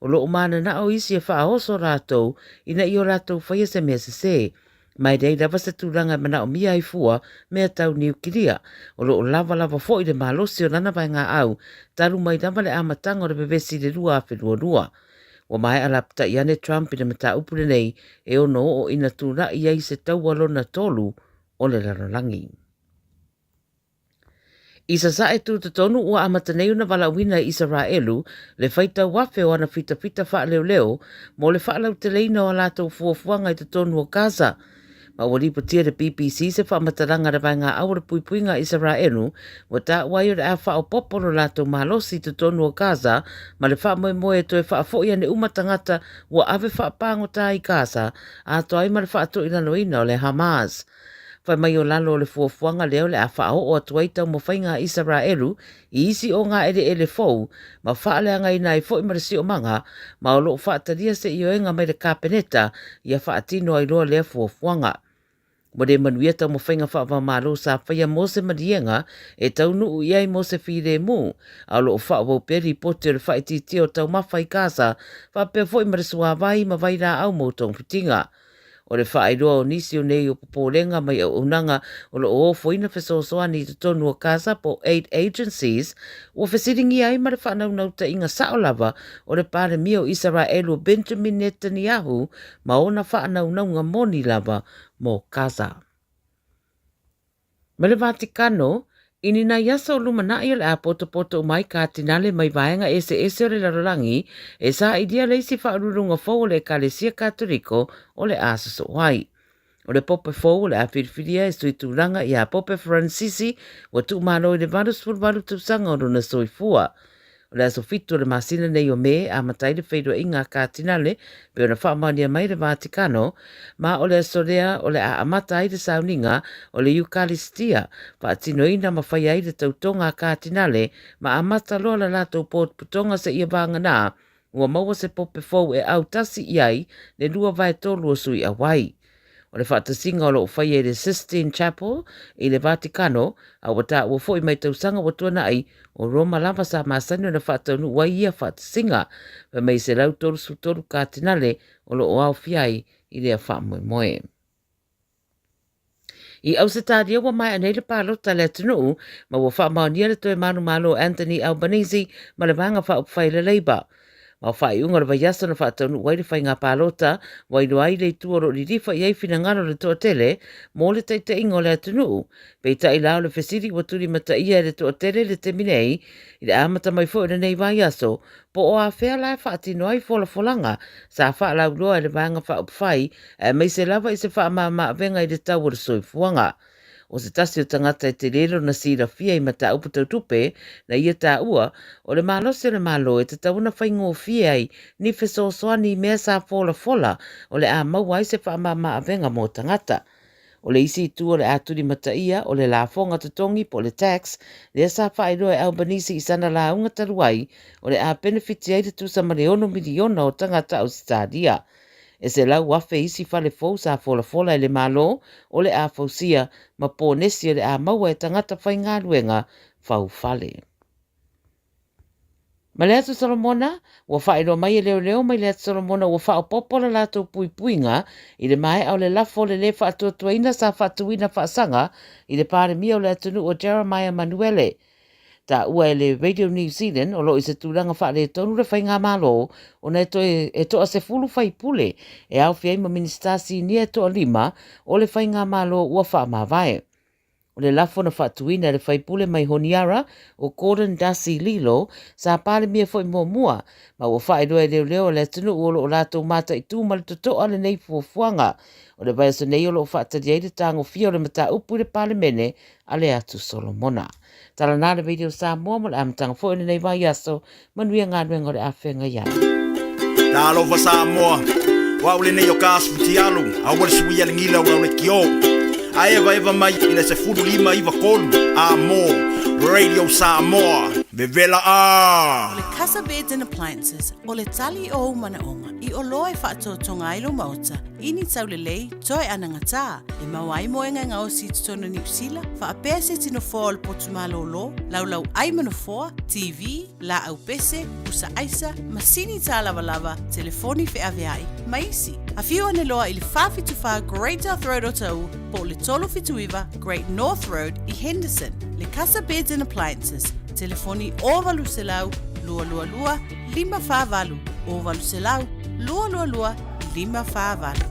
O lo o mananao isi e faaoso latou ina ia o latou faia se mea sesē. Ma e leai lava se tulaga e manaomia ai fua mea tau niukilia. O lo o lava lava foi le malosi o lana vaegaau talu mai lava le amataga o le vevesi i le 2022. Ua maea lapatai ane Trump i le mataupu lenei e ono oo ina tulai ai se taua lona tolu o le lalolagi. I Sasae tutotonu ua amata nei ona valaauina e Isaraelu le faitau afe o ana fitafita faaleoleo mo le faalauteleina o a latou fuafuaga i totonu o Gaza. Ma ua lipotia e le BBC se faamatalaga a le Vaegaau o le Puipuiga a Isaraelu ua taua ai o le a faaopoopo lo latou malosi i totonu o Gaza ma le faamoemoe e toe faafoi ane uma tagata ua ave faapagota i Gaza atoa ai ma le faatoilaloina o le Hamas. Fai mai o lalo o le fuafuaga lea o le a faaoo atu ai taumafaiga a Isaraelu i isi ogaeleele fou ma faaleagaina ai foi ma le siomaga, ma o lo o faatalia se ioega mai le Kapeneta ia faatino ai loa lea fuafuaga. Ua le manuia taumafaiga faava-o-Malo sa faia mo se maliega e taunuu i ai mo se filemu, a o lo o faaauau pea lipoti o le faaitiitia o taumafa i Gaza faapea foi ma le suavai ma vailaau mo togafitiga. O le faailoa o nisi o nei o popolega mai auaunaga o lo o ofoina fesoasoani i totonu o Gaza po o aid agencies, ua fesiligia ai ma le faanaunautaiga sao lava o le Palemia o Isaraelu o Benjamin Netanyahu ma ona faanaunauga moni lava mo Gaza. Ma le Vatikano, i ni nai aso o lumanai o le a potopoto uma ai Katinale mai vaega eseese o le lalolagi e sailia le isi faauluuluga fou o le Ekalesia Katoliko o le a sosoo ai. O le Pope fou o le a filifilia e sui tulaga ia Pope Faransisi ua tuumalo i le 88 tausaga o lona soifua. O le aso 7 o le masina nei o Me e amata ai le feiloaiga a Katinale pei ona faamaonia mai le Vatikano, ma o le aso lea o le a amata ai le sauniga o le Iukalistia, faatinoina ma faia ai le tautoga a Katinale ma amata loa la latou potopotoga seia vagana ua maua se pope fou e autasi i ai le 2/3 o sui auai. O le faatasiga o lo o faia i le Sistine Chapel i le Vatikano, a ua taua foi mai tausaga ua tuanai, o Roma lava sa masani ona faataunuu ai ia faatasiga. Fai mai 133 katinale o lo o aofia ai i lea faamoemoe. I Ausetalia ua maea nei le palota a le atunuu ma ua faamaonia le toe manumalo o Anthony Albanese ma le Vaega Faaupufai a le Labour. Ma o faaiuga o le vaiaso na faataunuu ai le faiga palota ua iloa ai le itu o lo o lilifa i ai finagalo o le toatele mo le taitaiga o le atunuu. Peitai la o le fesili ua tulimataia e le toatele i le taimi nei, i le amata mai foi o lenei vaiaso, po o afea la e faatino ai folafolaga sa faalauiloa e le Vaega Faaupufai aemaise lava i se faamama-avega i le tau o le soifuaga. O se tasi o tagata e tele lona silafia i mataupu tau tupe, na ia taua, o le malosi o le Malo e tatau ona faigofie ai ni fesoasoani i mea sa folafola o le a maua ai se faamama-avega mo tagata. O le isi itu o le a tulimataia, o le lafoga totogi po o le tax, lea sa faailoa e Albanese i sana lauga talu ai, o le a penefiti ai le tusa ma le ono miliona o tagata Ausetalia. E 100,000 isi fale fou sa folafola e le Malo o le a fausia ma ponesi o le a maua e tagata faigaluega fau fale. Ma le Atu Solomona, ua faailoa mai e leoleo mai le Atu Solomona ua faaopoopo la latou puipuiga i le maea o le lafo o le lē faatuatuaina sa faatuina faasaga i le Palemia o le atunuu o Jeremiah Manuele. Taua e le Radio New Zealand o lo o i se tulaga faaletonu le faigamalo ona e toe e toa 10 faipule e aofia ai ma Minisita sinia e toalima o le faigamalo ua faamavae. O le lafo na faatuina e le faipule mai Honiara o Gordon Darcy Lilo sa Palemia foi muamua ma ua faailoa e leoleo a le atunuu o lo o latou mataitu ma le totoa lenei fuafuaga. O le vaiaso nei o lo o faatali ai le tagofia o le mataupu i le Palemene a le Atu Solomona. Tala nā le Radio Samoa mo le amataga foi o lenei vaiaso, manuia galuega o le a feagai ai. Talofa Samoa, o au lenei o ka asu futialu, aua le suia le gila o lau lekiō. A evaeva mai i le 15 9 3, a mo Radio Samoa. Vevela a! O le Casa Beds and Appliances, o le tali o ou manaoga i oloa e faatoatoga ai lou maota i ni taulelei toe anagatā e maua ai moega e gaosi i totonu o Niu Sila, faapea se iti nofoa o le potu malōlō, laulau ai ma nofoa, TV, laau pese, pusa aisa, masini tālavalava, telefoni feaveai, ma isi. Afio ane loa i le 474 Great South Road o Taʻu po o le 379 Great North Road i Henderson. Le Casa Beds and Appliances, telefoni 0800 222 548, 0800 222 548.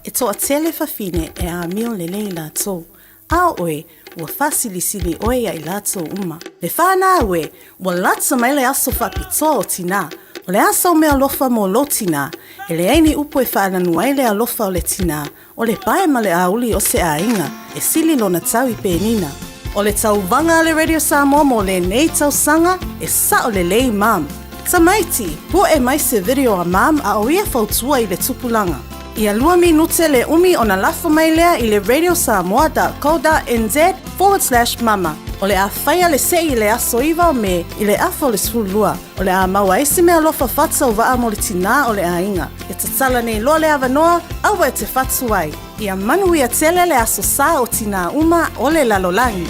E toatele fafine e amio lelei latou, A o ʻoe, ua faasilisili ʻoe iā i lātou uma. Le whānau e, ua lata mai le aso faapitoa o tinā. O le a sau meaalofa mo lou tinā, e leai ni upu e whaananu ai le alofa o le tinā, o le pae ma le auli o se aiga, e sili lona tau i penina. O le tauvaga a le Radio Samoa mo lenei tausaga, e sao lelei mum. Tamaiti, puʻe mai se video a mum a o ia fautua i le tupulaga. Ia lua minute le umi ona lafo mai lea i le radiosamoa.co.nz/mama. O le a faia le seʻi i le aso 9 o Me i le afa o le 12. O le a maua ai se meaalofa faatauvaa mo le tinā o le aiga. E tatala nei loa le avanoa, aua e te fatu ai. Ia manuia tele le aso sa o tinā uma o le lalolagi.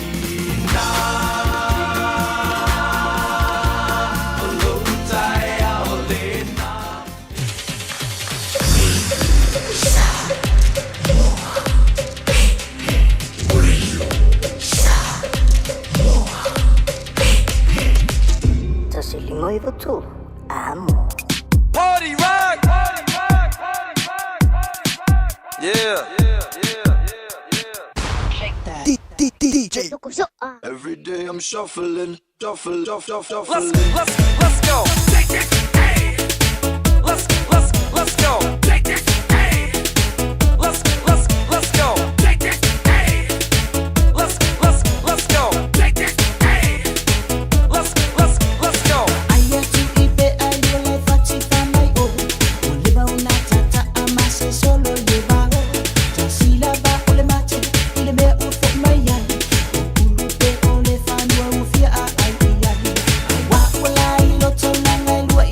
153, amo. Party rock! Yeah. DJ. Every day I'm shuffling, shuffle, shuffle, shuffle. Let's let's let's go. Let's let's let's go. Let's let's let's go. Let's let's let's go. Let's let's let's go. Aia tu i pe ai lua le fati fa mai o. O le ba una tata a ma se solo le ba o. Ta sila ba o le mate i le mea ua fo mai ai. O ulu pe o le fanua ua fia a ai i ai. A wa ua la i loto langa e lua i.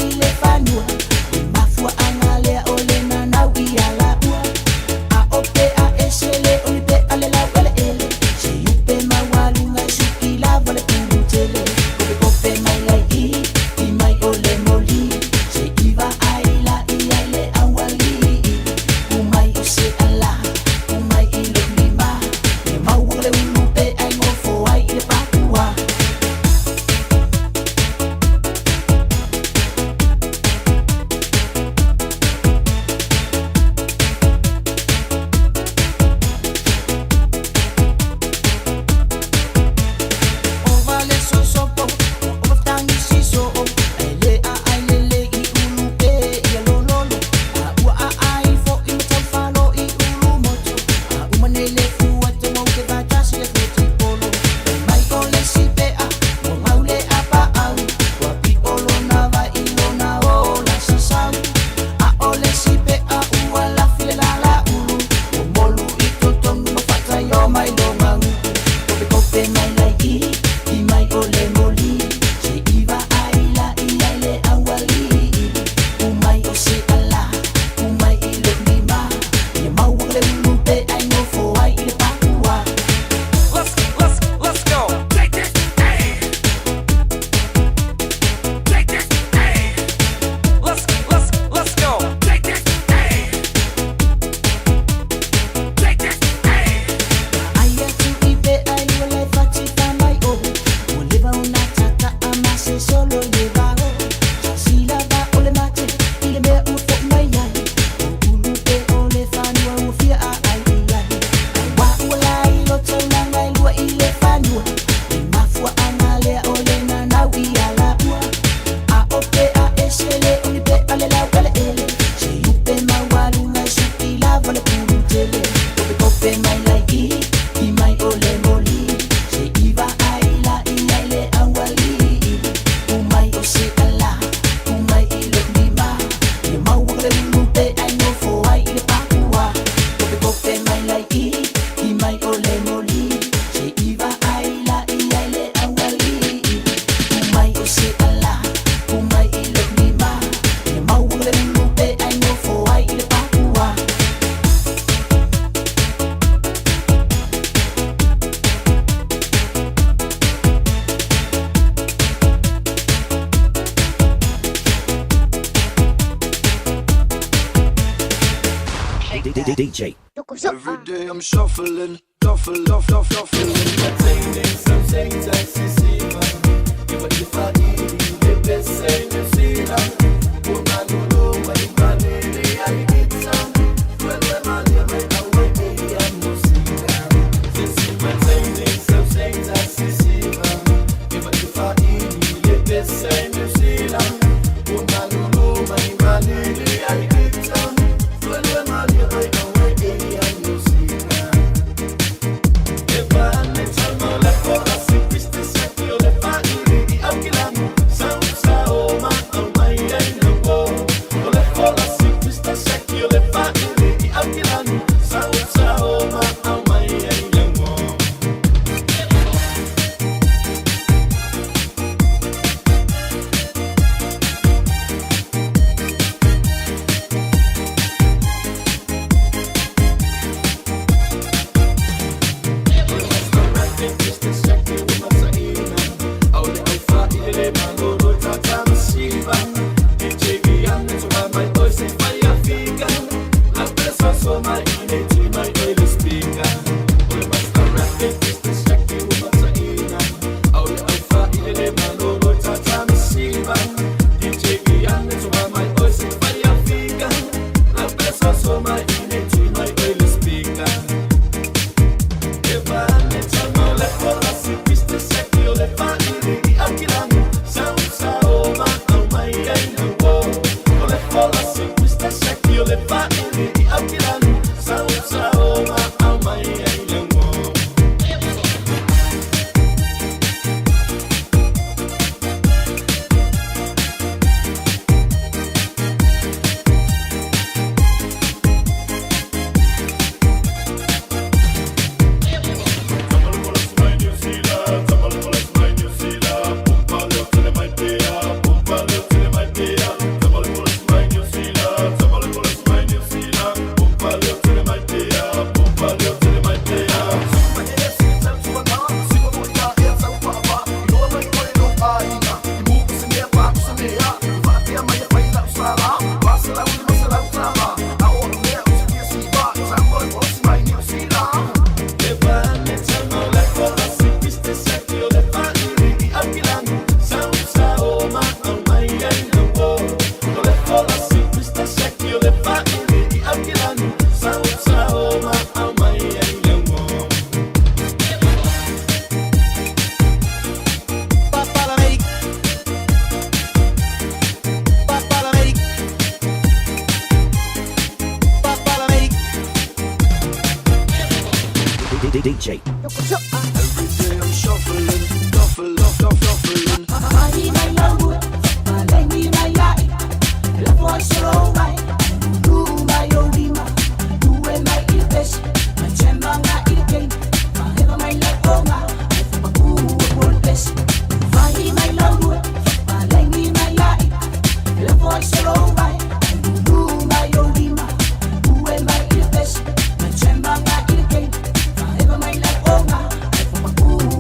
DJ. Every day I'm shuffling, shuffle, shuffle, shuffling. DJ. Every day I'm shuffling, shuffle, shuffle, shuffling. Ooh.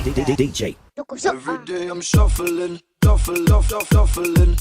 DJ. Every day I'm shuffling, shuffle, shuffle, shuffling.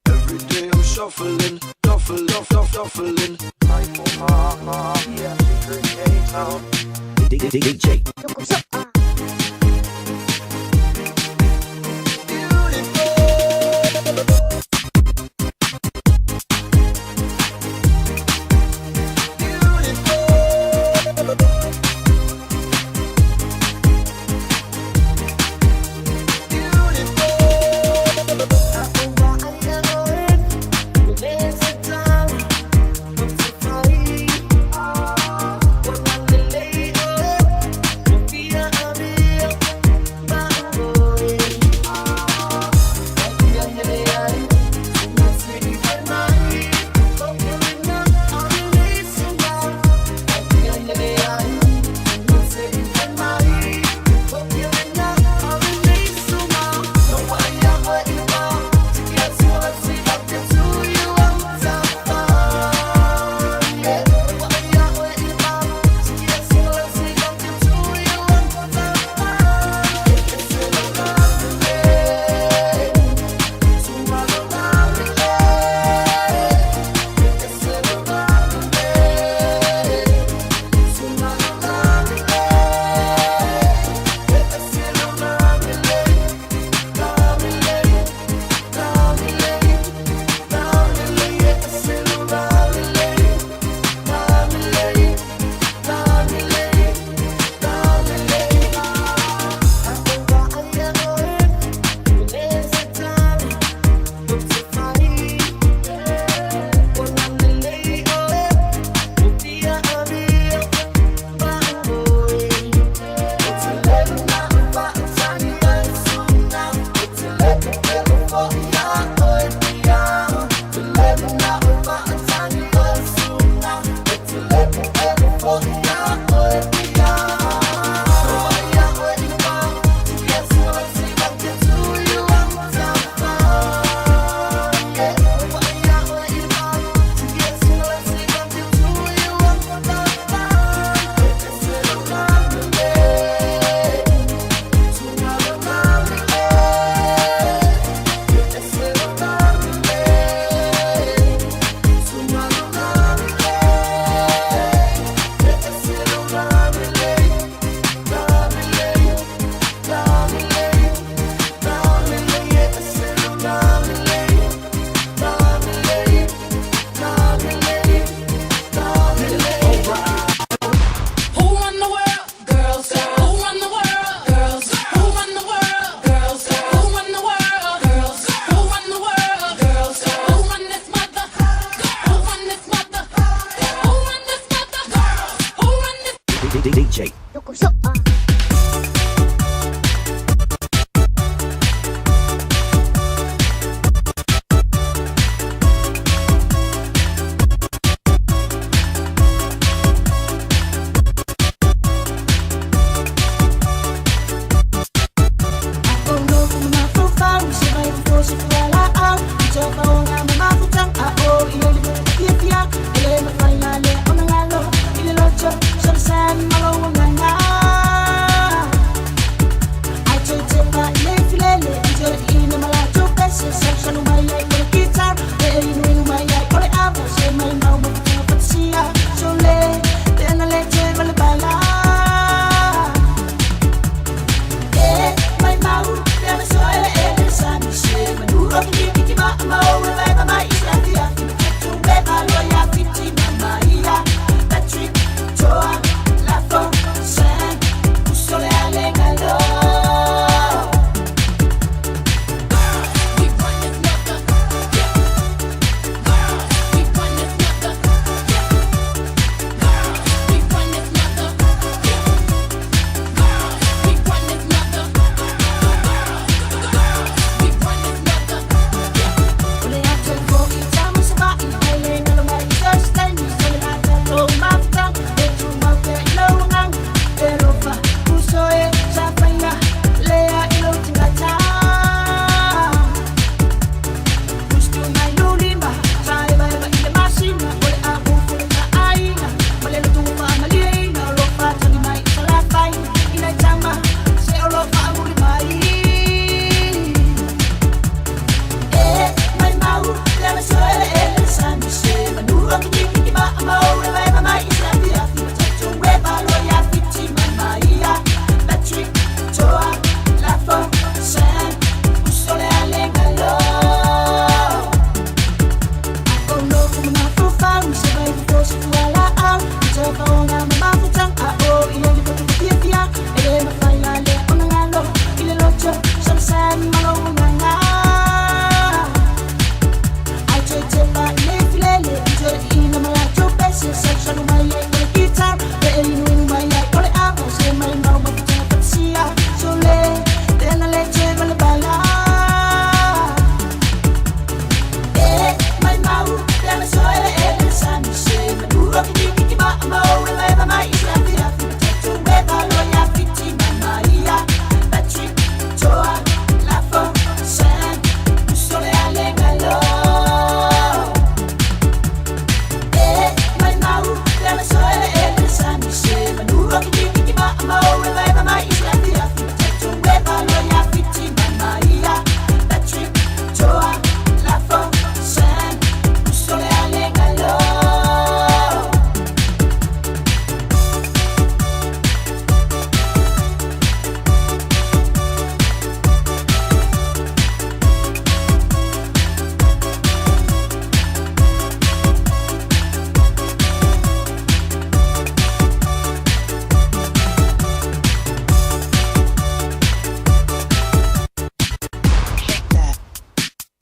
Every day I'm shuffling, shuffle, shuffle, shuffling. DJ. Yeah.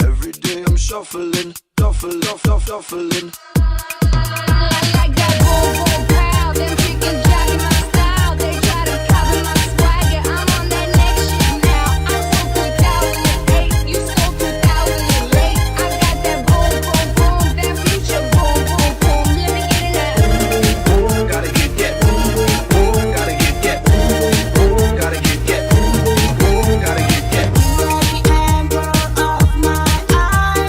Every day I'm shuffling, shuffle, shuffle, shuffling. Like that boom boom pow, them chicken jacking my style. They try to copy my swagger. I'm on that next shit now. I'm so 2008, you so 2000 late. I got that boom boom boom, that future boom boom boom. Let me get it now. Gotta get that. Gotta get that. Gotta get that. Gotta get that. You are the amber of my eye.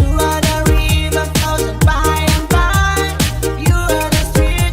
You are the river flows by and by. You are the stream.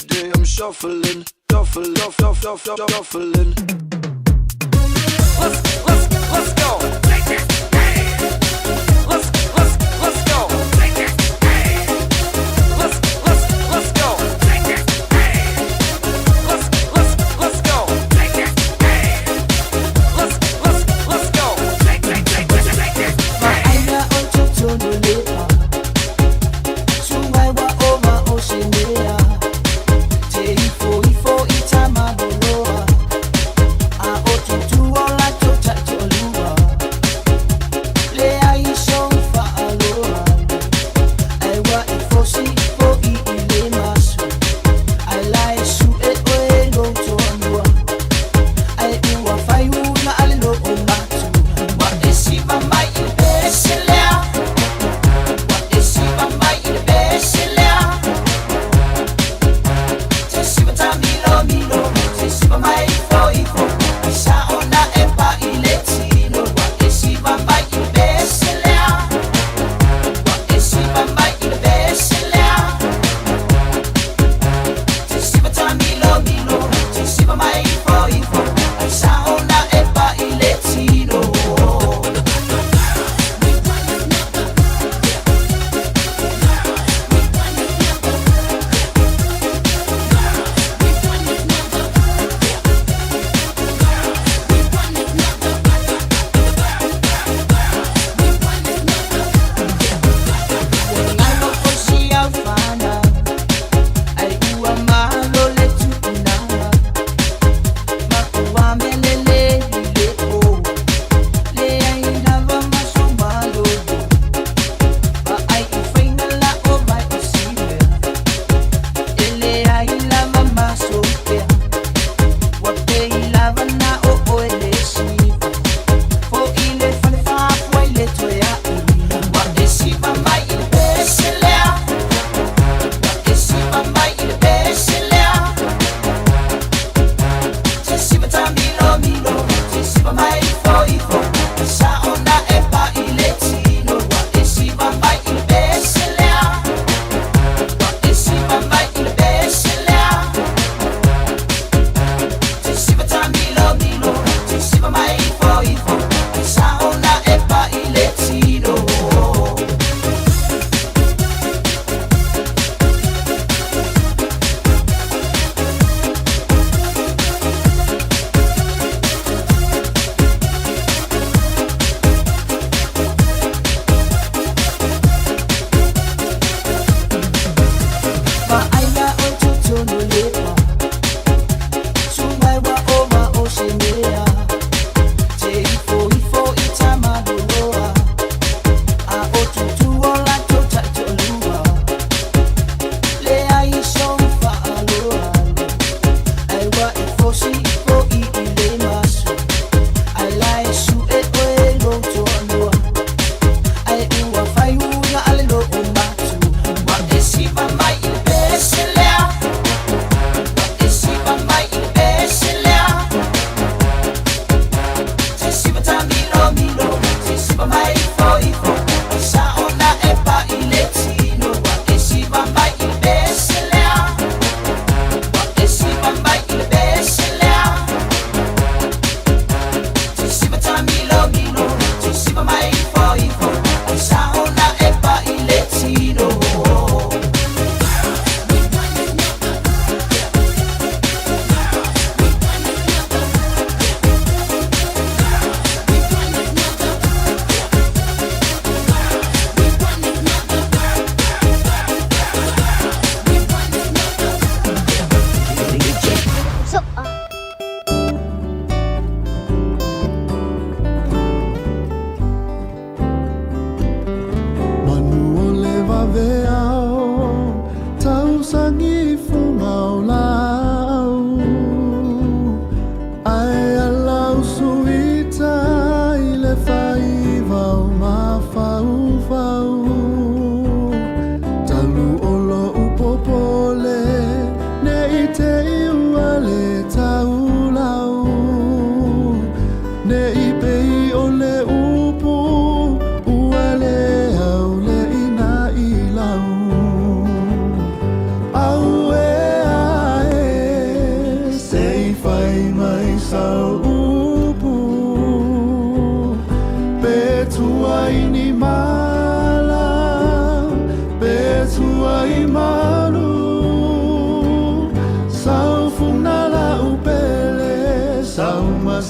day I'm shuffling, shuffle, shuffle, shuffle, shuffling. Let's, let's, let's go. Let's, let's, let's go. Let's, let's, let's go. Let's, let's, let's go. Let's, let's, let's go. Ma'aina o totonu le'a Suai wa ova o se mea Te ifo ifo i tamaloloa A o tutu o latou ta'itoa.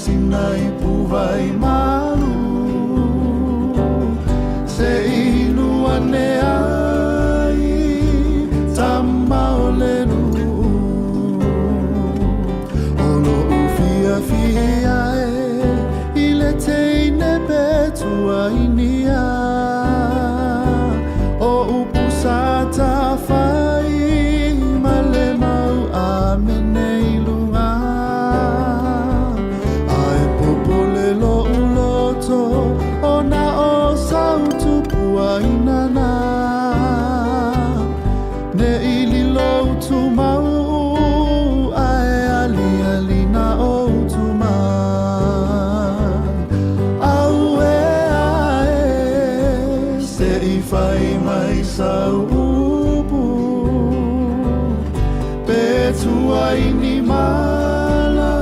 masina i puvai malu Se inu ane ai tama o le nuu O lo'u fiafia e i le teine pe tuainia O upu sa tafai ma le mau amene i luga Ae popole lo'u loto ona o sau tupuaina na Ne i lilo utumau ae aliali na o utumai Auē ae se i fai mai sau upu Pe tuai ni mala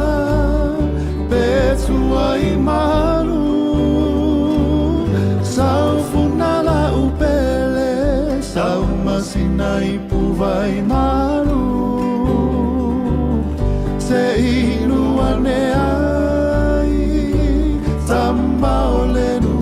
pe tuai malu Sau funa lau pele sau masina i puvai malu Se inu ane ai tama o le nuu.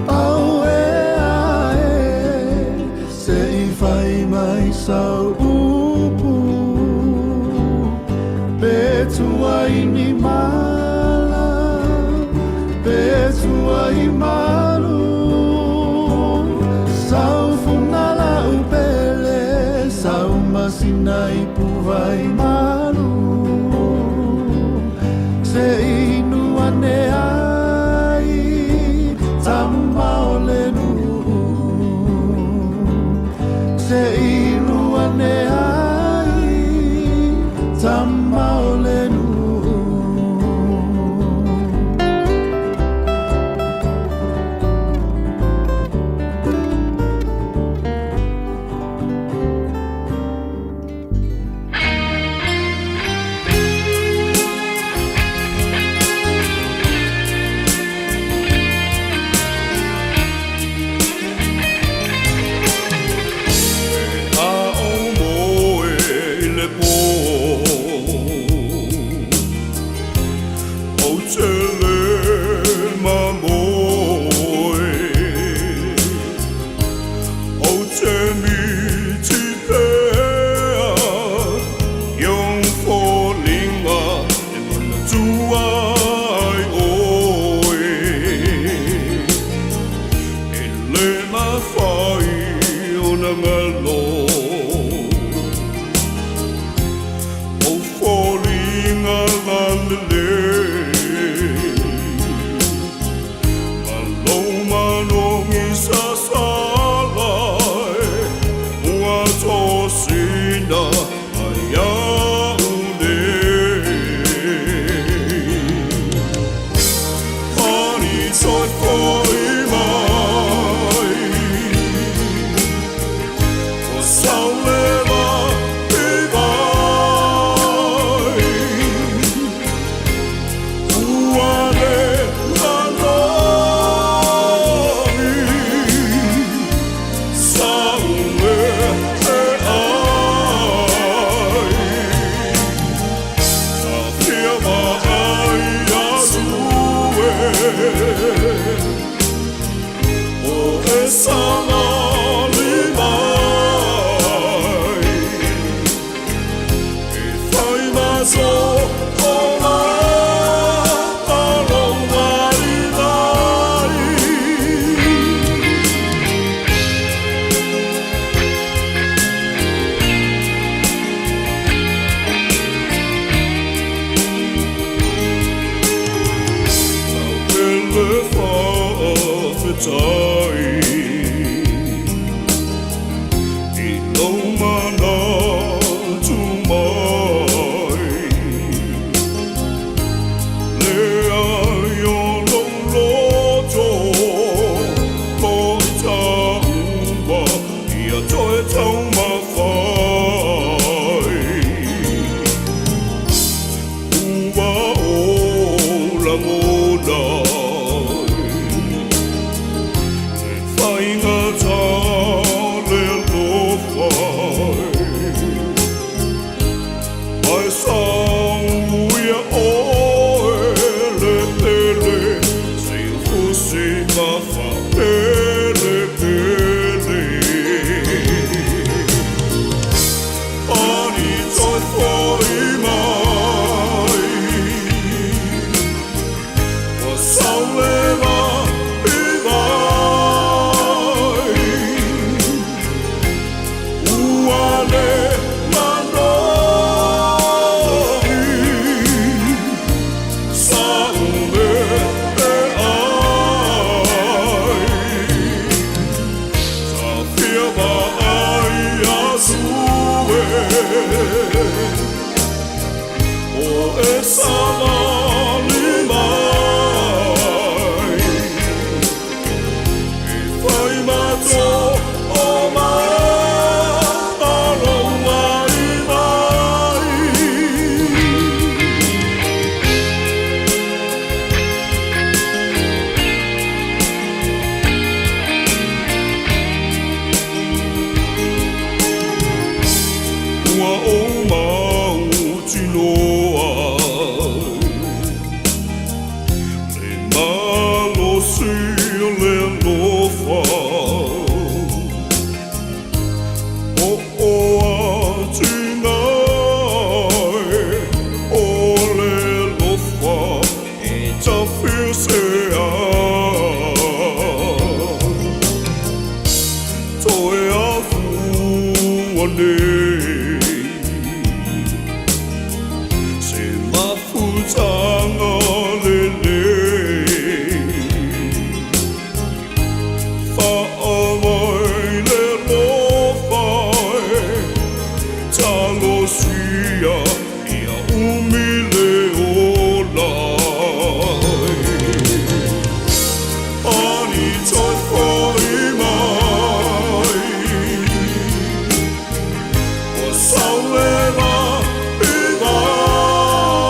Auē ae se i fai mai sau upu Pe tuai ni mala pe tuai malu Sau funa lau pele sau masina i puvai malu Se inu ane ai tama o le nuu Se inu ane ai tama o le nuu. A o moe i le pō Ou te le mamoe Ou te miti pea I ou foliga e manatua ai oe E le mafai ona galo Ou foliga lalelei Ma lou manogi sasala Ua tosina ai au nei Ani toi foi mai. O e savali mai E whai mato o mātaro ai mai. Ua ou mautinoa le malosi o le alofa o o atigae o le alofa e tafiosea. Toe afua nei se mafutaga lelei Faamai le alofa e talosia ia umi le ola Ani toe fo'i mai Ua sauleva i vai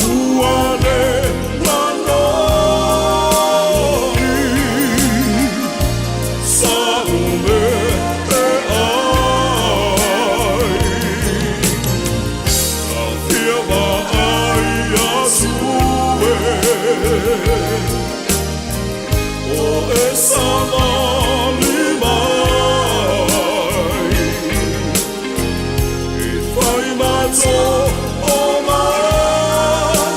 Ua le lanogi Sa ume e ai Ka fia vaai atu e O e savali mai E whai mato o mātaro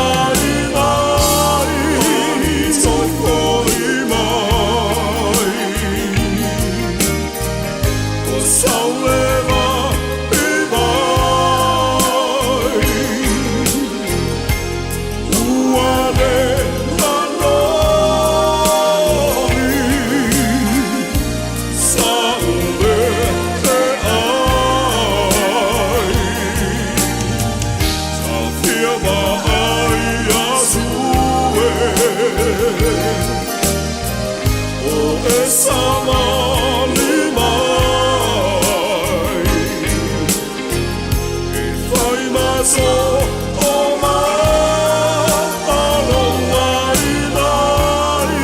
ai mai Toi fo'i mai Ua sauleva i vai Ua le lanogi Sa ume e ai Ka fia vaai atu e O e savali mai E whai mato o mātaro ai mai.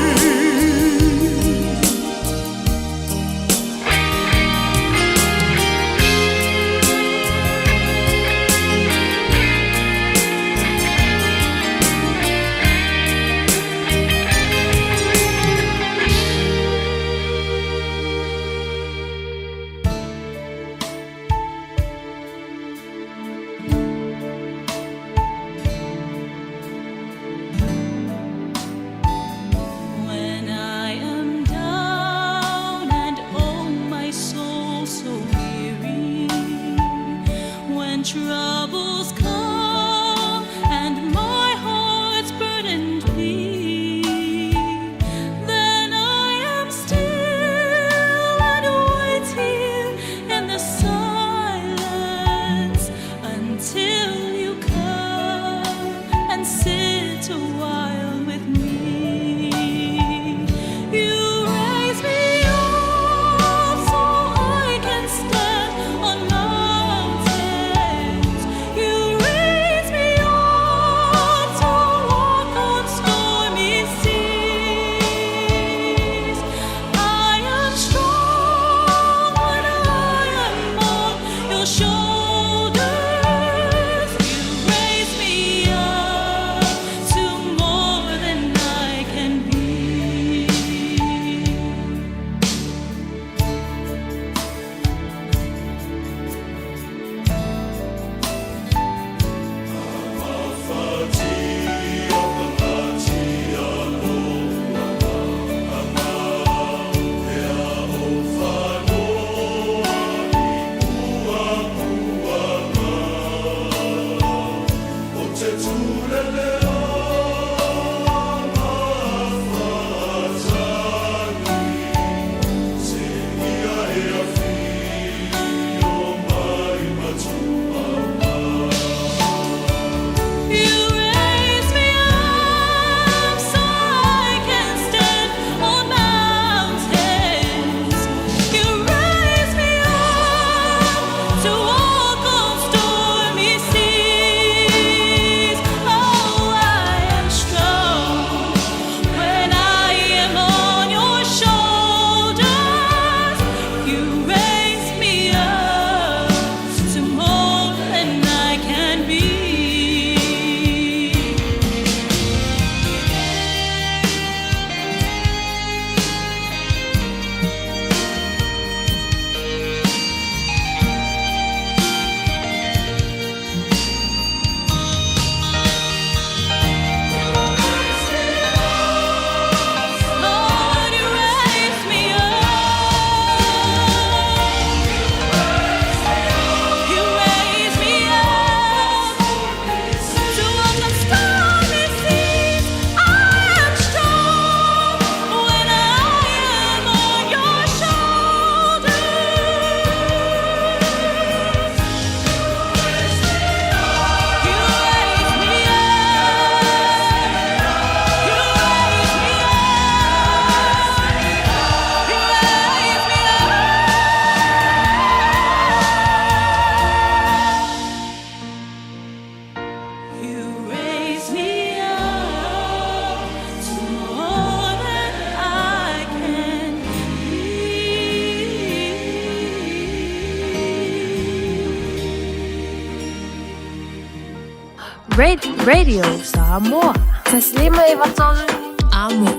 Radio Samoa. 153 Amo.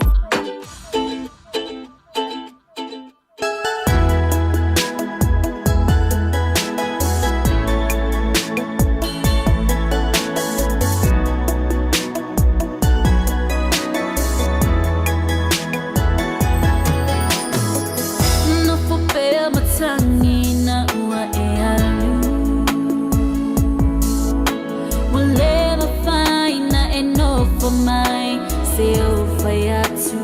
Nofo pea matangi na ua e alu. Ua le mafai na e nofo mai se o fai atu.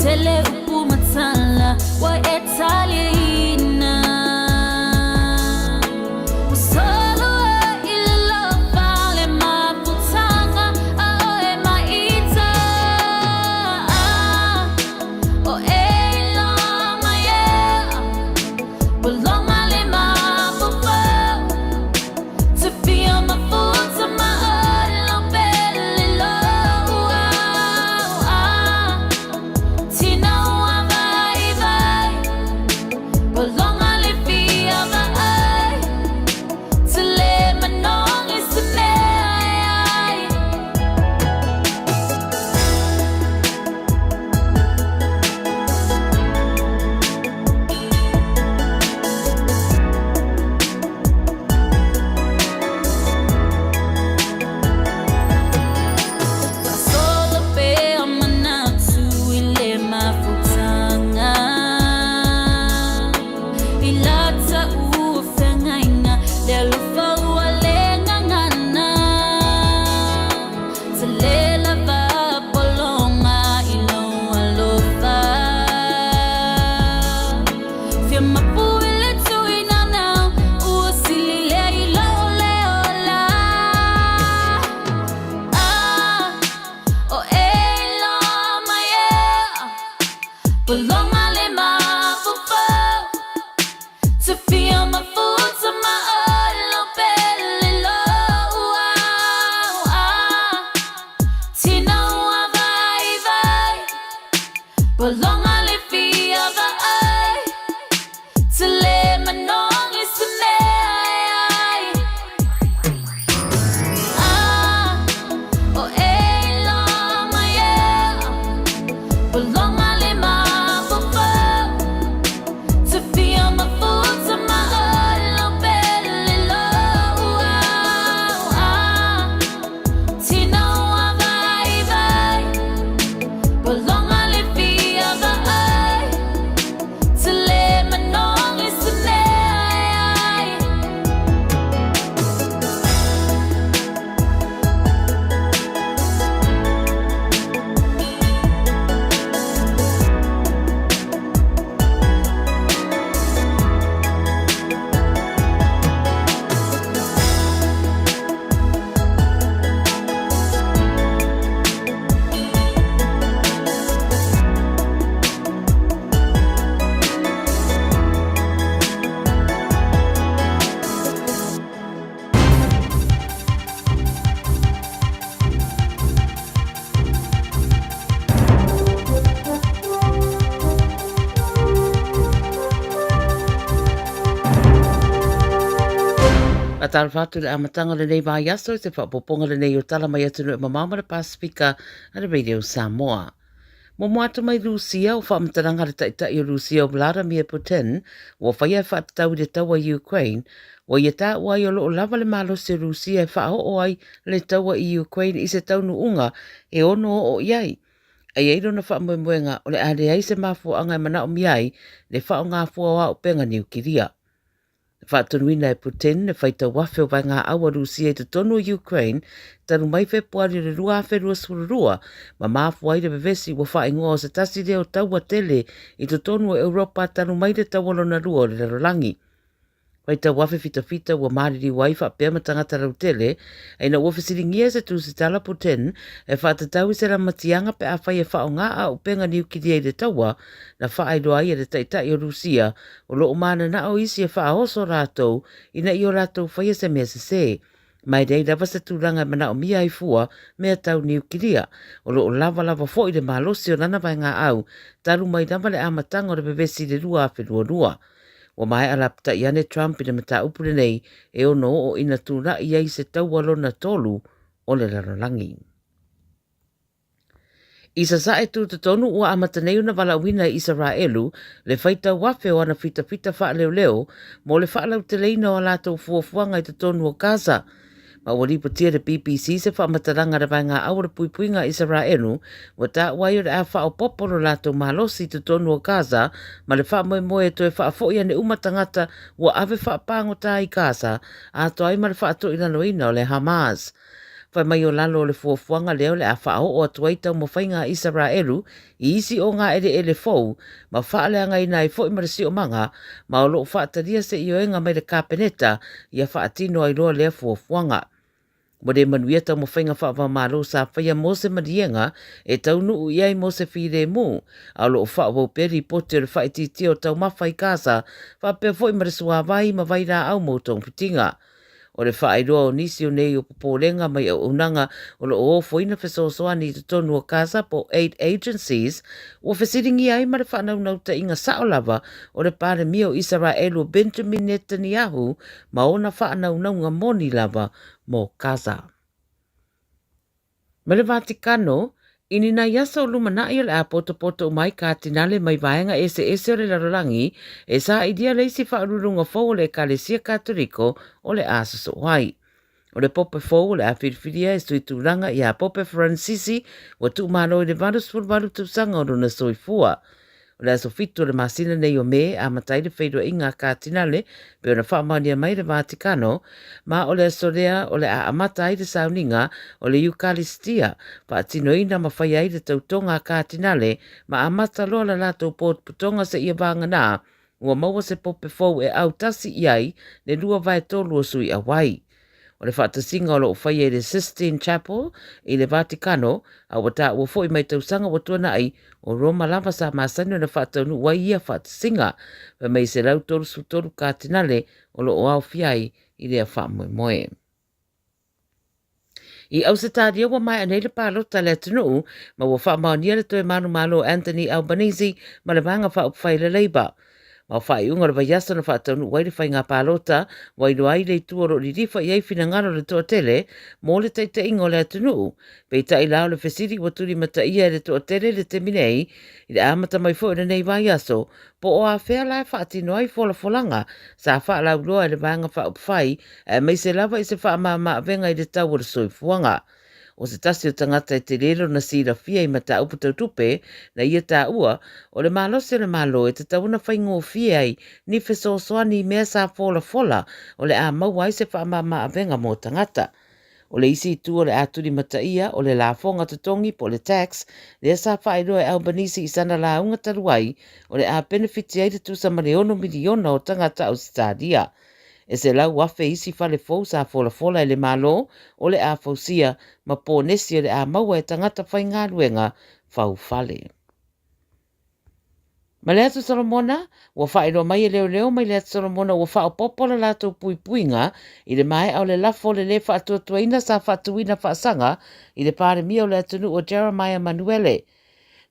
Tele upu matala ua e taliaina. Ua solo ai i le lofa le mafutaga a oe maita. O e iloa mai e Ua loga le mafaufau Te fia mafuta ma oe lau pele lou Tina ua vaivai Ua loga le fia vaai Te le manogi se mea e ai. Faasolo pea manatu i le mafutaga I lata ua feagaiga le alofa ua le gagana Tele lava pologa i lou alofa Fia mapu i le tuinanau ua sili lea i lou le ola Ah, o e iloa mai e Pologa le mafaufau Te fia mafuta ma oe lau pele lou Tina ua vaivai Pologa le fia vaai Te le manogi se mea e ai Ah, o e iloa mai e Pologa le mafaufau Te fia mafuta ma oe lau pele lou Tina ua vaivai Pologa le fia vaai Te le manogi se mea e ai. Ka talofa atu i le amataga o lenei vaiaso i se faaopoopoga lenei o Tala Mai Atunuu e Mamao ma le Pasefika a le Radio Samoa. Momoa atu mai Rusia, o faamatalaga a le Taitai o Rusia o Vladimir Putin ua faia e faatatau i le taua i Ukraine, ua ia taua ai o lo o lava le malosi o Rusia e faaoo ai le taua i Ukraine i se taunuuga e ono oo i ai. A i ai lona faamoemoega o le a leai se mafuaaga e manaomia ai le faaaoga fua o auupega niukilia. Na faatonuina e Putin le faitau afe o vaegaau a Rusia i totonu o Ukraine talu mai Fepuari o le 2022 ma mafua ai le vevesi ua faaigoa o se tasi lea o taua tele i totonu o Europa talu mai le Taua Lona Lua o le Lalolagi. Faitau afe fitafita ua maliliu ai faapea ma tagata lautele, ina ua fesiligia e se tusitala Putin e faatatau i se lamatiaga pe afai e faaaoga auupega niukilia i le taua, na faailoa ai e le Taitai o Rusia O lo o mananao isi e faaoso latou ina ia o latou faia se mea sesē. Ma e leai lava se tulaga e manaomia ai fua mea tau niukilia. O lo o lava lava foi le malosi o lana vaegaau talu mai lava le amataga o le vevesi i le 2022. Ua maea lapatai ane Trump i le mataupu lenei e ono oo ina tulai ai se taua lona tolu o le lalolagi. I Sasae tutotonu ua amata nei ona valaauina e Isaraelu le faitau afe o ana fitafita faaleoleo mo le faalauteleina o a latou fuafuaga i totonu o Gaza. Ma ua lipotia e le BBC se faamatalaga a le Vaegaau o le Puipuiga a Isaraelu ua taua ai o le a faaopoopo lo latou malosi i totonu o Gaza ma le faamoemoe e toe faafoi ane uma tagata ua ave faapagota i Gaza atoa ai ma le faatoilaloina o le Hamas. Fai mai o lalo o le fuafuaga lea o le a faaoo atu ai taumafaiga a Isaraelu i isi ogaeleele fou ma faaleagaina ai foi ma le siomaga, ma o lo o faatalia se ioega mai le Kapeneta ia faatino ai loa lea fuafuaga. Ua le manuia taumafaiga faava-o-Malo sa faia mo se maliega e taunuu i ai mo se filemu, a o lo o faaauau pea lipoti o le faaitiitia o taumafa i Gaza faapea foi ma le suavai ma vailaau mo togafitiga. O le faailoa o nisi o nei o popolega mai auaunaga o lo o ofoina fesoasoani i totonu o Gaza po o aid agencies, ua fesiligia ai ma le faanaunautaiga sao lava o le Palemia o Isaraelu o Benjamin Netanyahu ma ona faanaunauga moni lava mo Gaza. Ma le Vatikano, i ni nai aso o lumanai o le a potopoto uma ai Katinale mai vaega eseese o le lalolagi e sailia le isi faauluuluga fou o le Ekalesia Katoliko o le a sosoo ai. O le Pope fou o le a filifilia e sui tulaga ia Pope Faransisi ua tuumalo i le 88 tausaga o lona soifua. O le aso 7 o le masina nei o Me e amata ai le feiloaiga a Katinale pei ona faamaonia mai e le Vatikano, ma o le aso lea o le a amata ai le sauniga o le Iukalistia, faatinoina ma faia ai le tautoga a Katinale ma amata loa la latou potopotoga seia vagana ua maua se pope fou e autasi i ai le 2/3 o sui auai. O le faatasiga o lo o faia i le Sistine Chapel i le Vatikano, a ua taua foi mai tausaga ua tuanai, o Roma lava sa masani ona faataunuu ai ia faatasiga. Fai mai e 133 katinale o lo o aofia ai i lea faamoemoe. I Ausetalia ua maea nei le palota a le atunuu ma ua faamaonia le toe manumalo o Anthony Albanese ma le Vaega Faaupufai a le Labour. Ma o faaiuga o le vaiaso na faataunuu ai le faiga palota ua iloa ai le itu o lo o lilifa i ai finagalo o le toatele mo le taitaiga o le atunuu. Peitai la o le fesili ua tulimataia e le toatele i le taimi nei, i le amata mai foi o lenei vaiaso, po o afea la e faatino ai folafolaga sa faalauiloa e le Vaega Faaupufai aemaise lava i se faamama-avega i le tau o le soifuaga. O se tasi o tagata e tele lona silafia i mataupu tau tupe, na ia taua, o le malosi o le Malo e tatau ona faigofie ai ni fesoasoani i mea sa folafola o le a maua ai se faamama-avega mo tagata. O le isi itu o le a tulimataia, o le lafoga totogi po o le tax, lea sa faailoa e Albanese i sana lauga talu ai, o le a penefiti ai le tusa ma le ono miliona o tagata Ausetalia. E 100,000 isi fale fou sa folafola e le Malo o le a fausia ma ponesi o le a maua e tagata faigaluega fau fale. Ma le Atu Solomona, ua faailoa mai e leoleo mai le Atu Solomona ua faaopoopo la latou puipuiga i le maea o le lafo o le lē faatuatuaina sa faatuina faasaga i le Palemia o le atunuu o Jeremiah Manuele.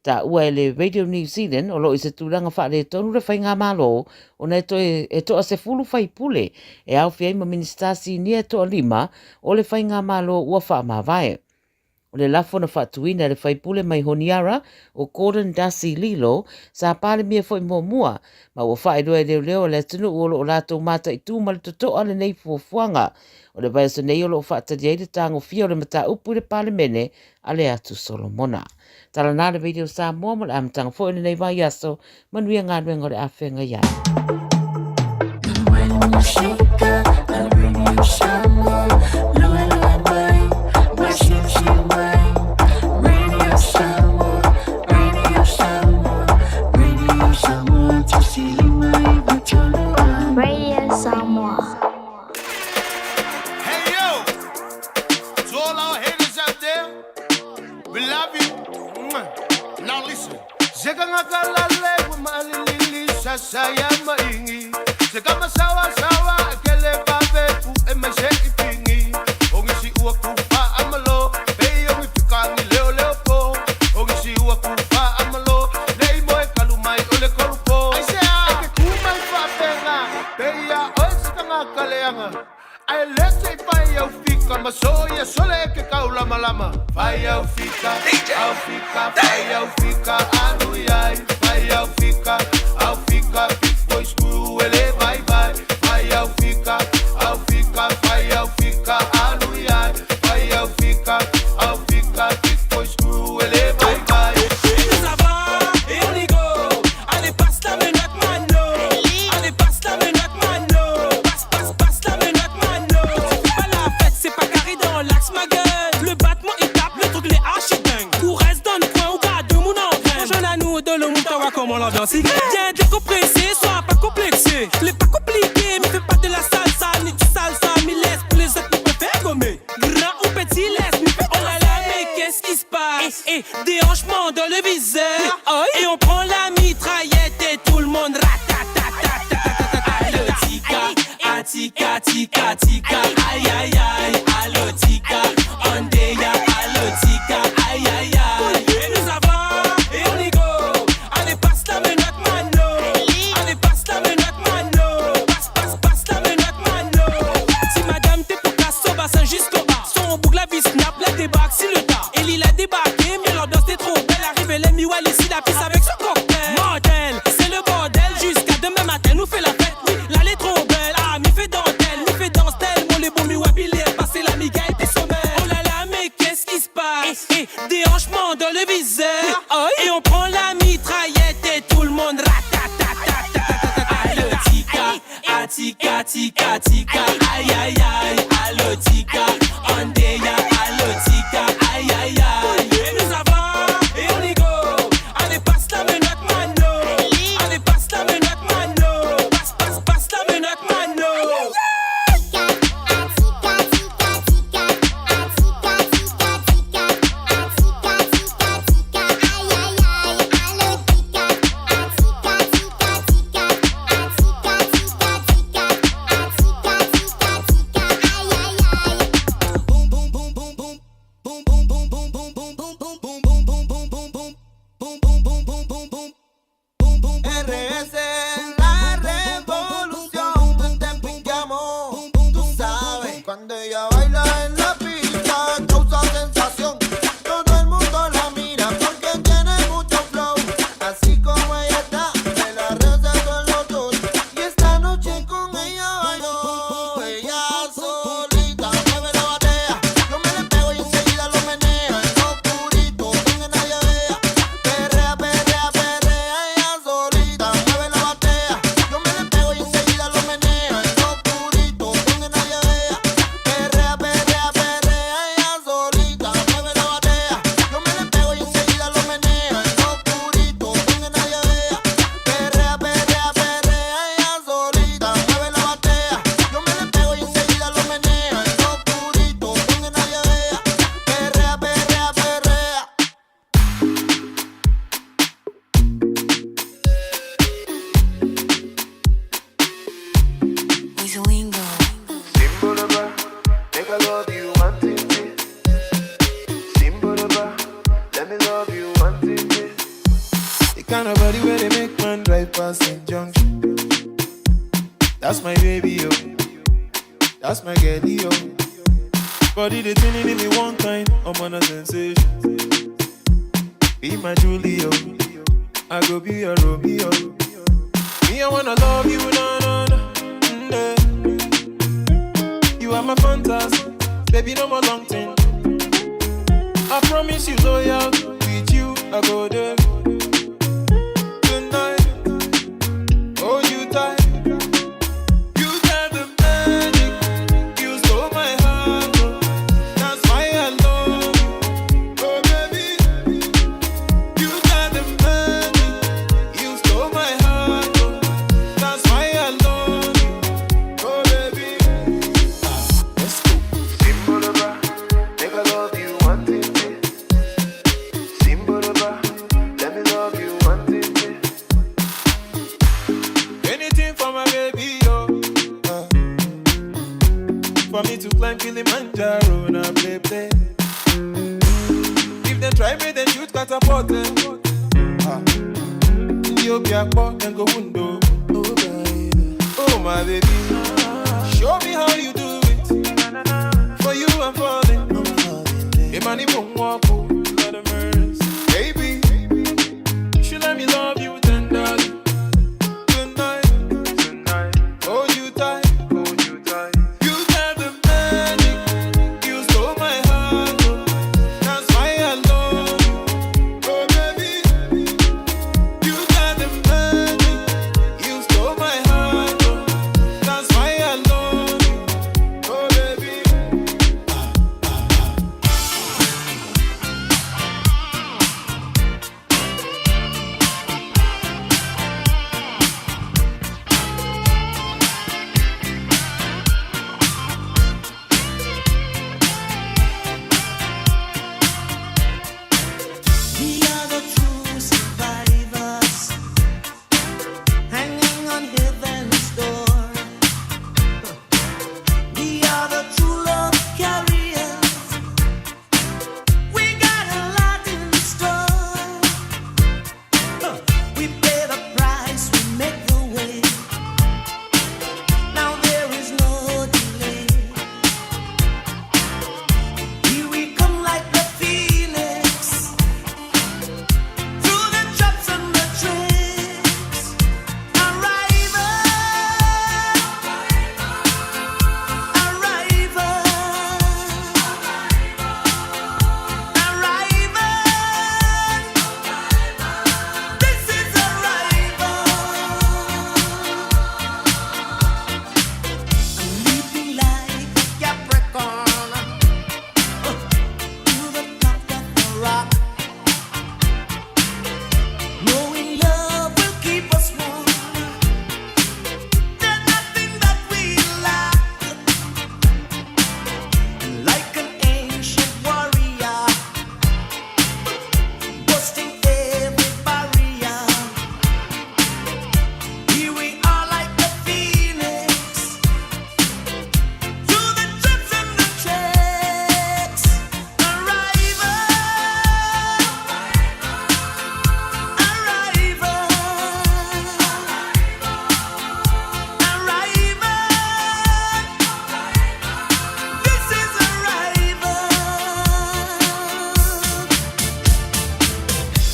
Taua e le Radio New Zealand o lo o i se tulaga faaletonu le faigamalo ona e toe e toa 10 faipule e aofia ai ma Minisita sinia e toalima o le faigamalo ua faamavae. O le lafo na faatuina e le faipule mai Honiara o Gordon Darcy Lilo sa Palemia foi muamua ma ua faailoa e leoleo a le atunuu o lo o latou mataitū ma le totoa lenei fuafuaga. O le vaiaso nei o lo o faatali ai le tagofia o le mataupu i le Palemene a le Atu Solomona. Tala na le Radio Samoa mo le amataga foi o lenei vaiaso. Manuia galuega o le a feagai ai. Radio Samoa. Hey yo, to all our haters out there, we love you. Now listen. fica, vai ao fica, ai ai, vai ao fica, ao fica, ficou escuro, ele vai, vai, vai ao fica, ao fica, vai ao fica, ai ai, vai ao fica, ao fica, ficou escuro, ele vai, vai. Ça va, et on y go. Allez, passe la menotte, mano. Allez, passe la menotte, mano. Passe, passe, passe la menotte, mano. C'est pas la fête, c'est pas carré dans l'axe, ma gueule. Le battement, il tape, le truc, les archi dingue. Ou reste dans le coin, ou garde mon engraine. Jeune à nous, de le mouton, comment l'ambiance y Viens décompresser, sois pas complexé. Les pas compliqué, mais fais pas de la salsa, ni du salsa, mais laisse pour les autres, nous préfère gommer. Grand ou petit, laisse, nous fait Oh là là, mais qu'est-ce qui se passe? Eh, eh, déhanchement dans le viseur. Et on prend la mitraillette et tout le monde ratatatatata. Allo tika, atika tika tika, aïe aïe aïe, allo tika, ondeya, allo tika, aïe aïe aïe. Et nous ça va, et on y go. Allez, passe la menotte, mano. Allez, passe la menotte, mano. Passe, passe, passe la menotte, mano. Si madame t'es pour casser au bassin jusqu'au bas. Son boucle la vis snap, la débarque si le tas. Ellie l'a débarqué, mais l'ambiance est trop belle. Arrive, elle est mi ici la piste avec son cocktail. Mortel, c'est le bordel jusqu'à demain matin. Nous fait la fête, oui, là elle est trop belle. Ah, mi fait dentelle, mi fait danse tellement les beaux mi wabilé. Passer la migaille puis sommeil. Oh là là, mais qu'est-ce qui se passe? Eh, eh, déhanchement dans le viseur. Et on prend la mitraillette et tout le monde ratatatatata. Allo tika, atika tika tika, aïe aïe aïe, allo tika, ondeya, allo tika, aïe aïe aïe. Et nous ça va, et on y go. Allez, passe la menotte, mano. Allez, passe la menotte, mano. Passe, passe, passe la menotte, mano. RS, la revolución, te picamos, tú sabes. Cuando ella baila en la pista, causa sensación. Todo el mundo la mira porque tiene mucho flow. Así como ella está, me la receto el doctor. Y esta noche con ella bailo, ella solita mueve la batea. Yo me le pego y enseguida lo meneo. En lo oscurito, donde nadie vea. Perrea, perrea, perrea, ella solita mueve la batea. Yo me le pego y enseguida lo meneo. En lo oscurito, donde nadie vea. Perrea, perrea, perrea, ella solita mueve la batea. Yo me le pego y enseguida lo meneo. En lo oscurito, donde nadie vea. Perrea, perrea, perrea, ella solita mueve la batea. Yo me le pego y enseguida lo meneo. En lo oscurito, donde nadie vea. Perrea, perrea, perrea. Simbolaba, make I love you one thing. Simbolaba, let me love you one thing. The kind of body where they make man drive past in junction. That's my baby, yo. That's my girl, yo. Body they tuning in me one kind, I'm on a sensation. Be my Julio, I go be your Romeo. Me, I wanna love you, no, no, no. eh. You are my fantasy, baby, no more long thing. I promise you loyal, with you I go there. Tonight, hold you tight. You got the magic, you stole my heart. oh. That's why I love you, oh baby. You got the magic, you stole my heart. oh. That's why I love you, oh baby. Let's go. Simbolaba, make I love you one thing. Simbolaba, let me love you one thing. Anything for my baby, yo. For me to climb Kilimanjaro, now play, play. If they try me, then shoot catapult. Eh. Ah. Ethiopia, then go window. Oh, baby. Oh, my baby. Show me how you do it. For you, I'm falling. I'm falling. Imani won't walk. Lord of mercy.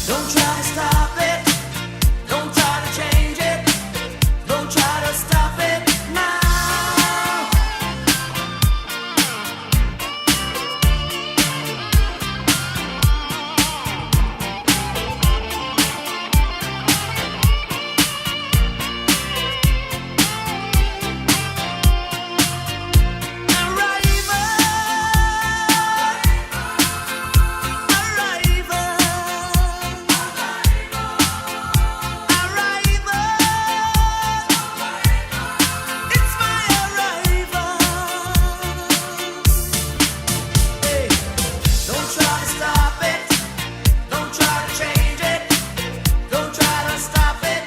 Don't try to stop it. Don't try to change it. Don't try to stop it now. Don't try to stop it. Don't try to change it. Don't try to stop it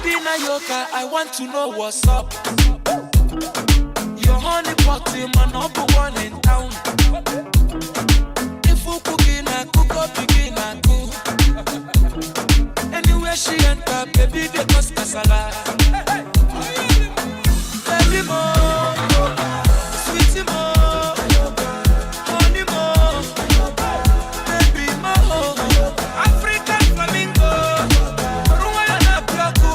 Baby Nayoka, I want to know what's up. Your honey pot, my number one in town. If you cooking a cook up, begin a cook. Anywhere she enter, baby, they cause casala. Baby mo, sweetie mo, honey mo, baby mo, African flamingo, Ruwa na bloku.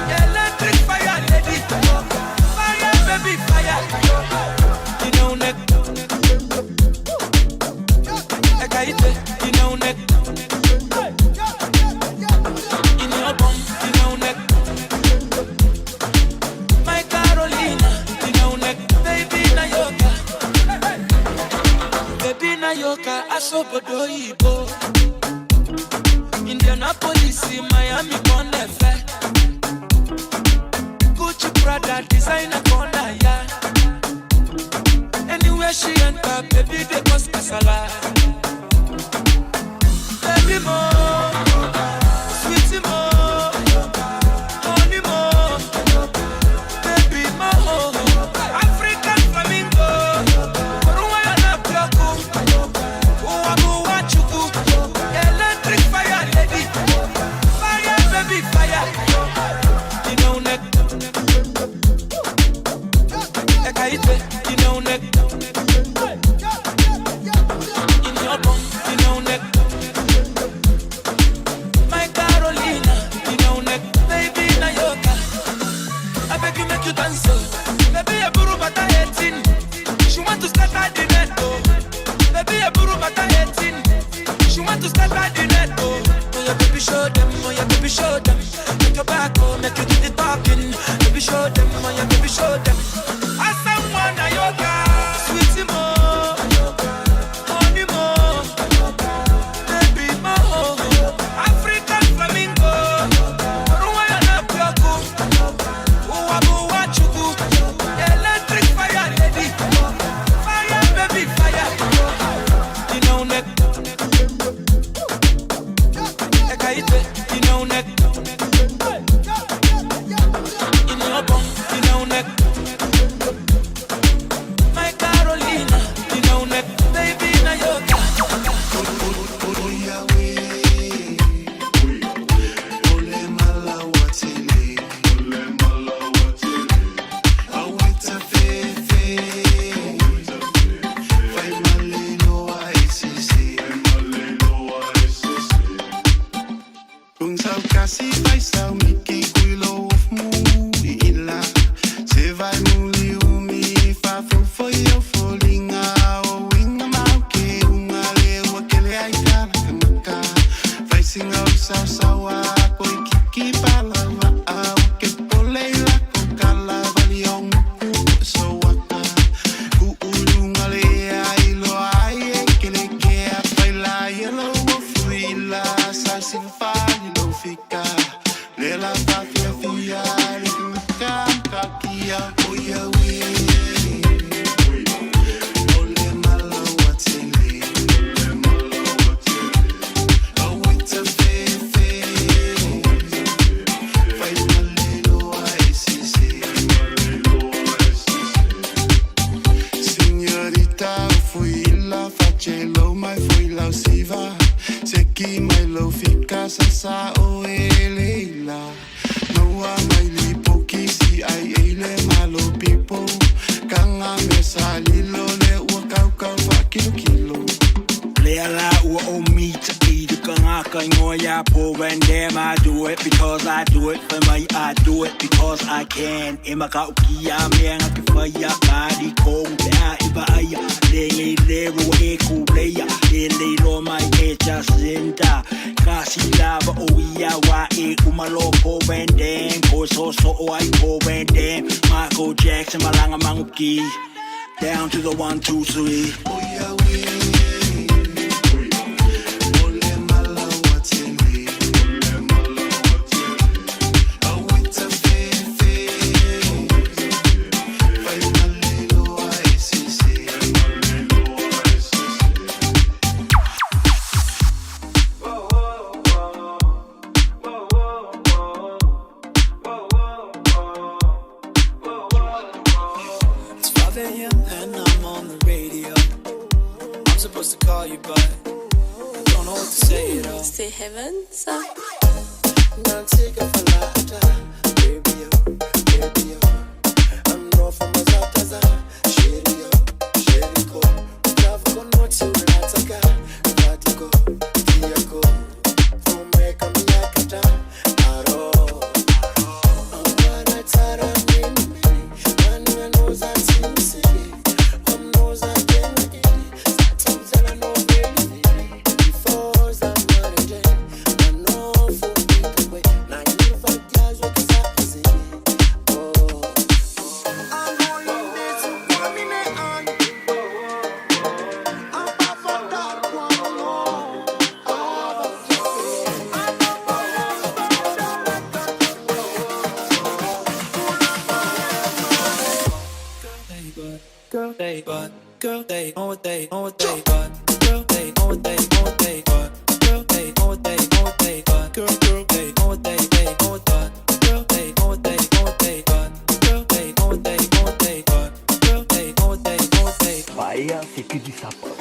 Electric fire lady, fire baby fire. You know neck, Ekaite, you know neck. In your bum, you know neck. My Carolina, you know neck, baby Nayoka, baby Nayoka, asobodo ibo. Indianapolis, Miami, Bonefe. Gucci Prada, designer corner, yeah. Anywhere she enter, baby, they cause casala. Baby mo, sweetie mo, honey mo, baby mo. African flamingo, Ruwa na bloku, Uwabu wachuku. Electric fire lady, fire baby fire. You know neck. Fia le tukamkakia. Oia we. Ole malawatele. Awita fefe. Fai maleloa esese. Senhorita, fui lá, facelo, mai fui lá, siva. Se ki mai lo fika sa sa o ele la. Noa mai li poki si ai ele malo pipo. Kanga me sa lilo le ua kau kau fa kilo kilo. Lea la ua o mita i du ka ngā kai ngoia po Van Dam. I do it because I do it for me. I do it because I can. E maka uki a mea ngā ke whaia. Kāri kong te a i ba aia. Le ngei le rua e ku leia. Le le lo mai e Jacinta. Ka si lava o ia wa e umalo po Van Dam. Ko so so o ai po Van Dam. Michael Jackson malanga manguki. Down to the 1, 2, 3. Oia we. Ole malawatele. Awita fefe. Fai maleloa esese. It's 5 a.m. and I'm on the radio. I'm supposed to call you, but I don't know what to say at all. Say heaven, so. Girl, they but girl, they know what they know what they but girl, they know what they know what they but girl, they know what they know what they but girl, girl, they know what they know what but girl, they know what they know what they but girl, they know what they know what they but girl, they know what they know what they. Paella, c'est que du sapin.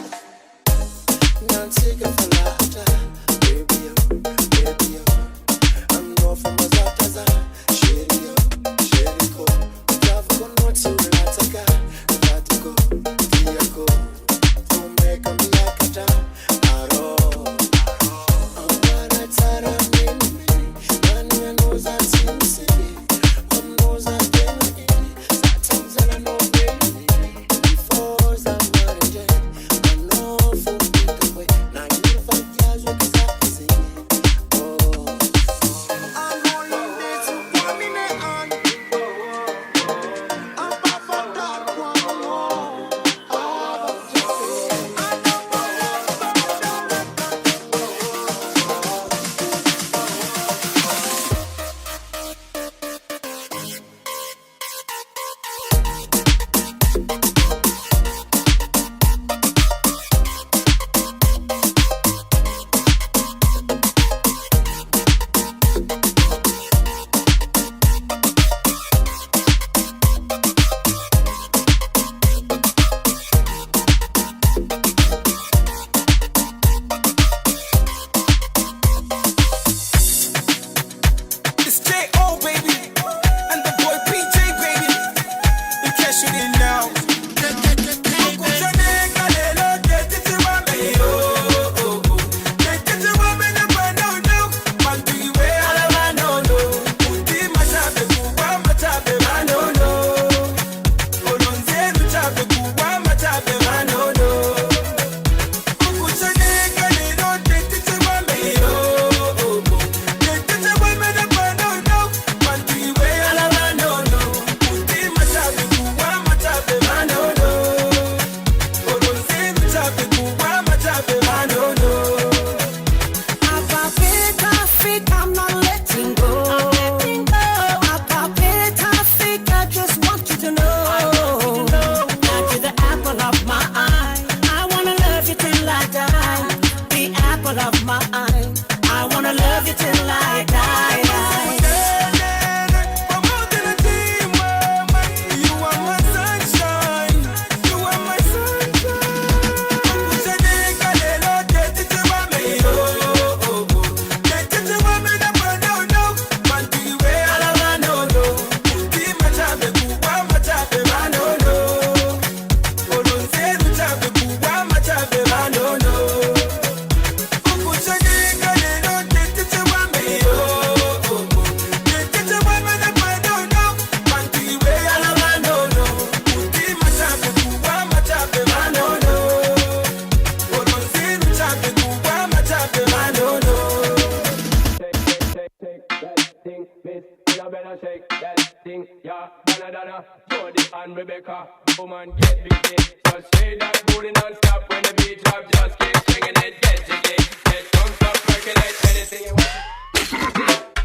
Anna Bella shake that thing, yeah. Donna Donna, Jody and Rebecca, woman get busy. Just shake that booty non-stop when the beat drop. Just keep swinging it, get jiggy, get drunk up, percolate anything you want.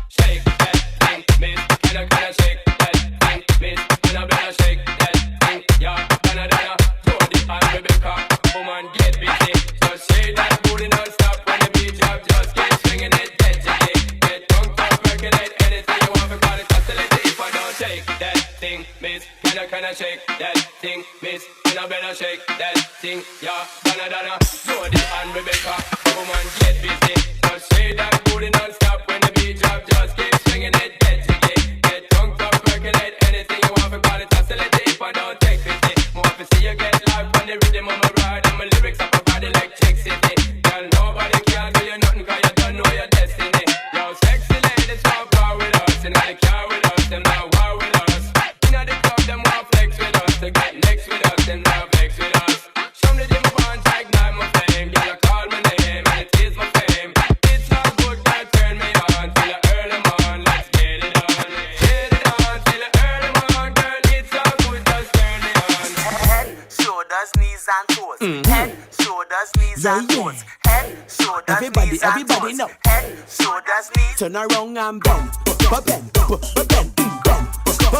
Shake that thing, miss. Can I shake that thing, miss? Anna Bella shake that thing, yeah. Donna Donna, Jody and Rebecca, woman get busy. Just shake that booty non-stop when the beat drop. Just keep swinging it, get jiggy, get drunk up, percolate anything you want. Because it's oscillating if I don't shake that thing, miss. Can I shake that thing, miss? Anna Bella shake that thing, yeah. Donna Donna, Jody and Rebecca, woman get busy. Just shake that booty non-stop when the beat drop. Just keep swinging it, get jiggy, get drunk up, percolate anything you want. Because it's oscillating if I don't take pity. More to see you get life on the rhythm of my ride and my lyrics up about electricity. Girl, nobody can do you nothing 'cause you don't know your destiny. Yo, sexy ladies want power with us, and they car with us, them not war with us. Inna the club, them want flex with us, to get next with us, them not vex with us. Some the gym want to ignite my flame, girl, I call my name and it is my fame. It's all good, girl, turn me on till the early morn. Let's get it on, get it on till the early morn, girl. It's all good, just turn me on. Head, shoulders, knees and toes. Head, shoulders, knees and toes. Head, shoulders, Everybody, knees and everybody toes. know. Head, shoulders, knees. Turn around and bend, bend, bend, bend, bend, bend, bend,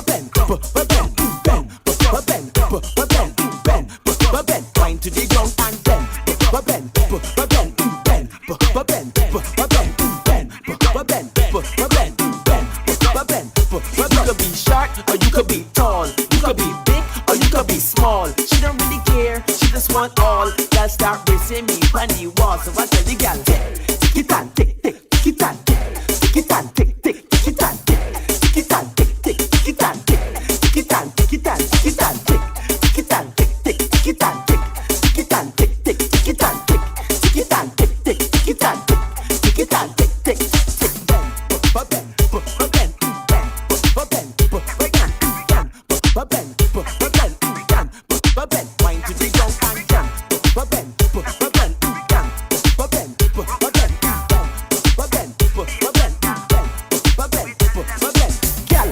bend, bend, bend, bend. Wind to the ground and bend, bend, bend, bend, bend, bend, bend, bend, bend, bend, bend. You could be short or you could be tall. You could be big or you could be small. She don't really care, she just want all. Girl start racing me on the wall, so I tell the girl tick, tick it and tick, tick, tick it and tick, tick it and tick, tick, tick it and tick, tick it and tick, tick, tick it and tick, tick it and tick it and tick it and tick, tick it and tick, tick, tick it and tick, tick it and tick, tick, tick it and tick, tick it and tick, tick, tick it and tick, tick it and tick, tick, tick, bend, bend, bend, bend, bend, bend, bend, bend, bend, bend, wind to the ground and jump, bend, bend, bend, bend, bend, bend, bend, bend, bend, girl,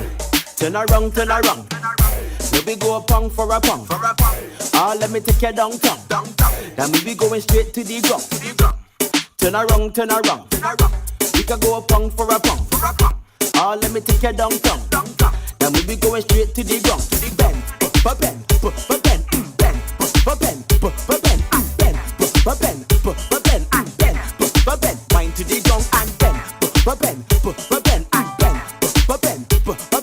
turn around, turn around. Let me go a pong for a pong. Ah, let me take you downtown. Then we be going straight to the ground. Turn around, turn around. We can go a pong for a pong. Ah, let me take you downtown. Then we be going straight to the ground. Bend, bend, bend, bend, bend, bend, bend, bend, bend, bend, bend. Wind to the ground and bend, bend, bend, bend, bend, bend, bend, bend,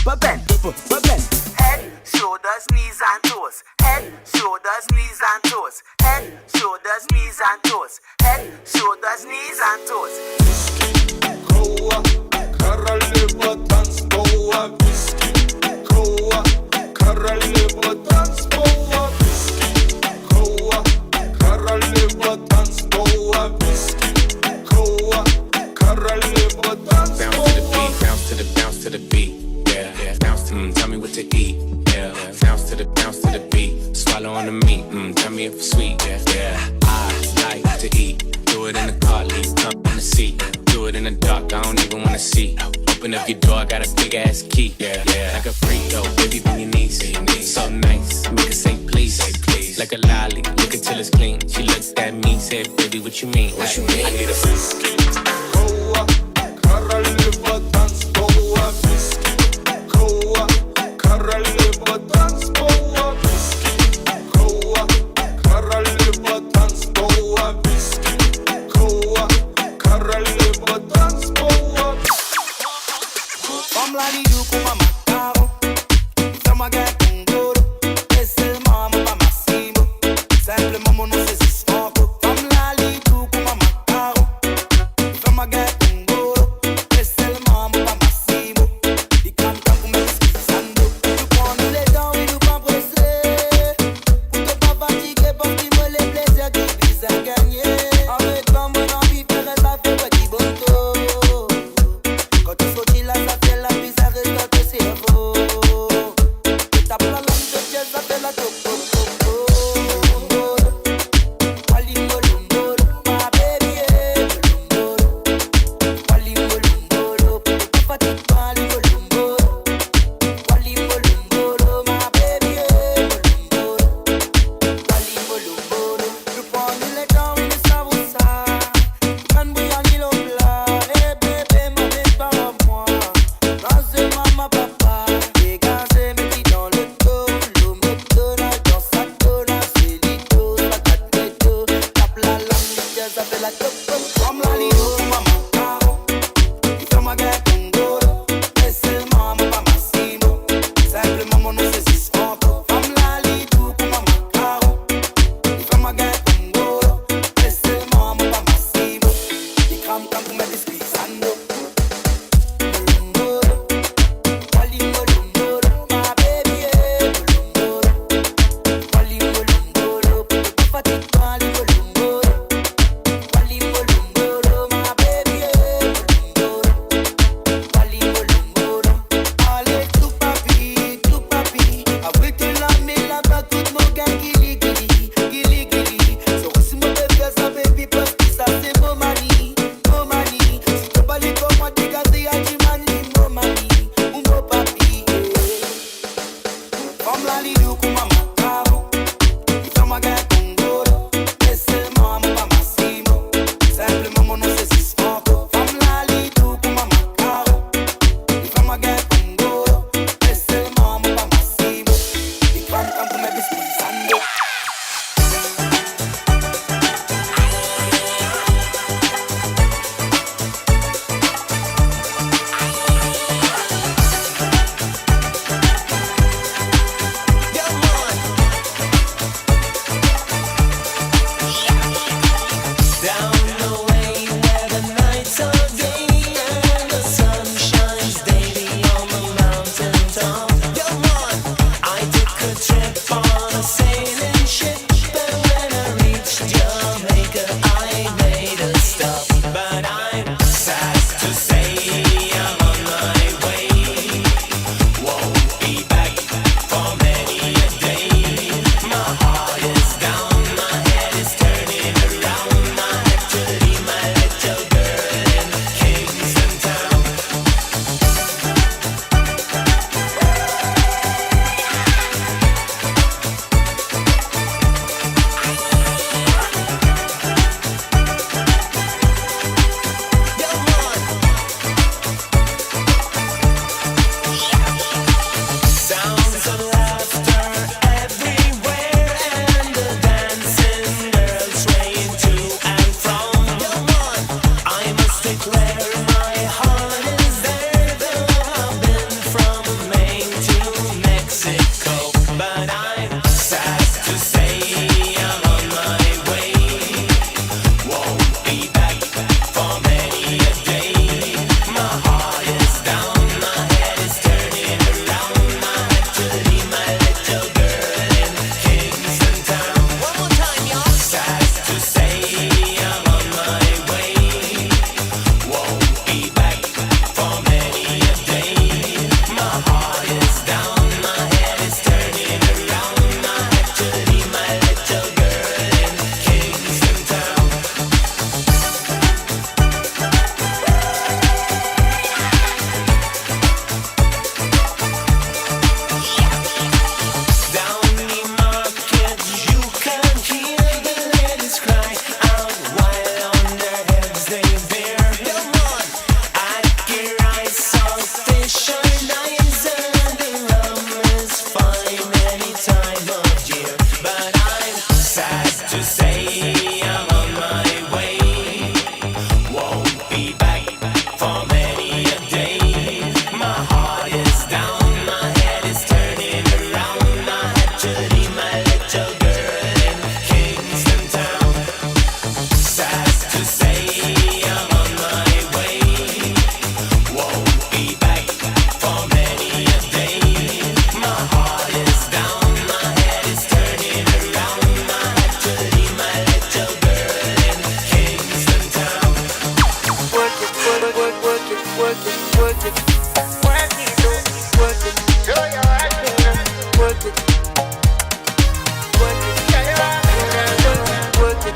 bend, bend, bend, bend. Head, shoulders, knees and toes. Head, shoulders, knees and toes. Head, shoulders, knees and toes. Head, shoulders, knees and toes. Koa, koroleva tanzboa, whisky, koa, koroleva tanzboa, whisky, koa, koroleva tanzboa, whisky, koa, koroleva Bounce to the beat, bounce to the bounce to the beat. Yeah, yeah. Bounce to tell me what to eat. Yeah, bounce to the bounce to the beat. Swallow on the meat. Tell me if it's sweet. Yeah, yeah. I like to eat. Do it in the car, leave come in the seat. Do it in the dark, I don't even wanna see. Open up your door, I got a big ass key. Yeah, yeah. Like a freak though, baby, bend your knees. So nice, make her say please. Say please. Like a lolly, lick it till it's clean. She looked at me, said, baby, what you mean? What you mean? I need a Koa, koroleva tanzboa, whisky, koa, koroleva tanzboa, whisky, koa, koroleva tanzboa, whisky, koa, koroleva tanzboa. Comme la lidu kuma makaro. Fais-moi gay kongoro. Laissez-moi mon pas massimo. Simplement mon nom c'est Sismoko. Comme la lidu kuma makaro. Fais-moi gay Work it, work it, work it, oh, work it. Show your ass, work it. Work it, work it,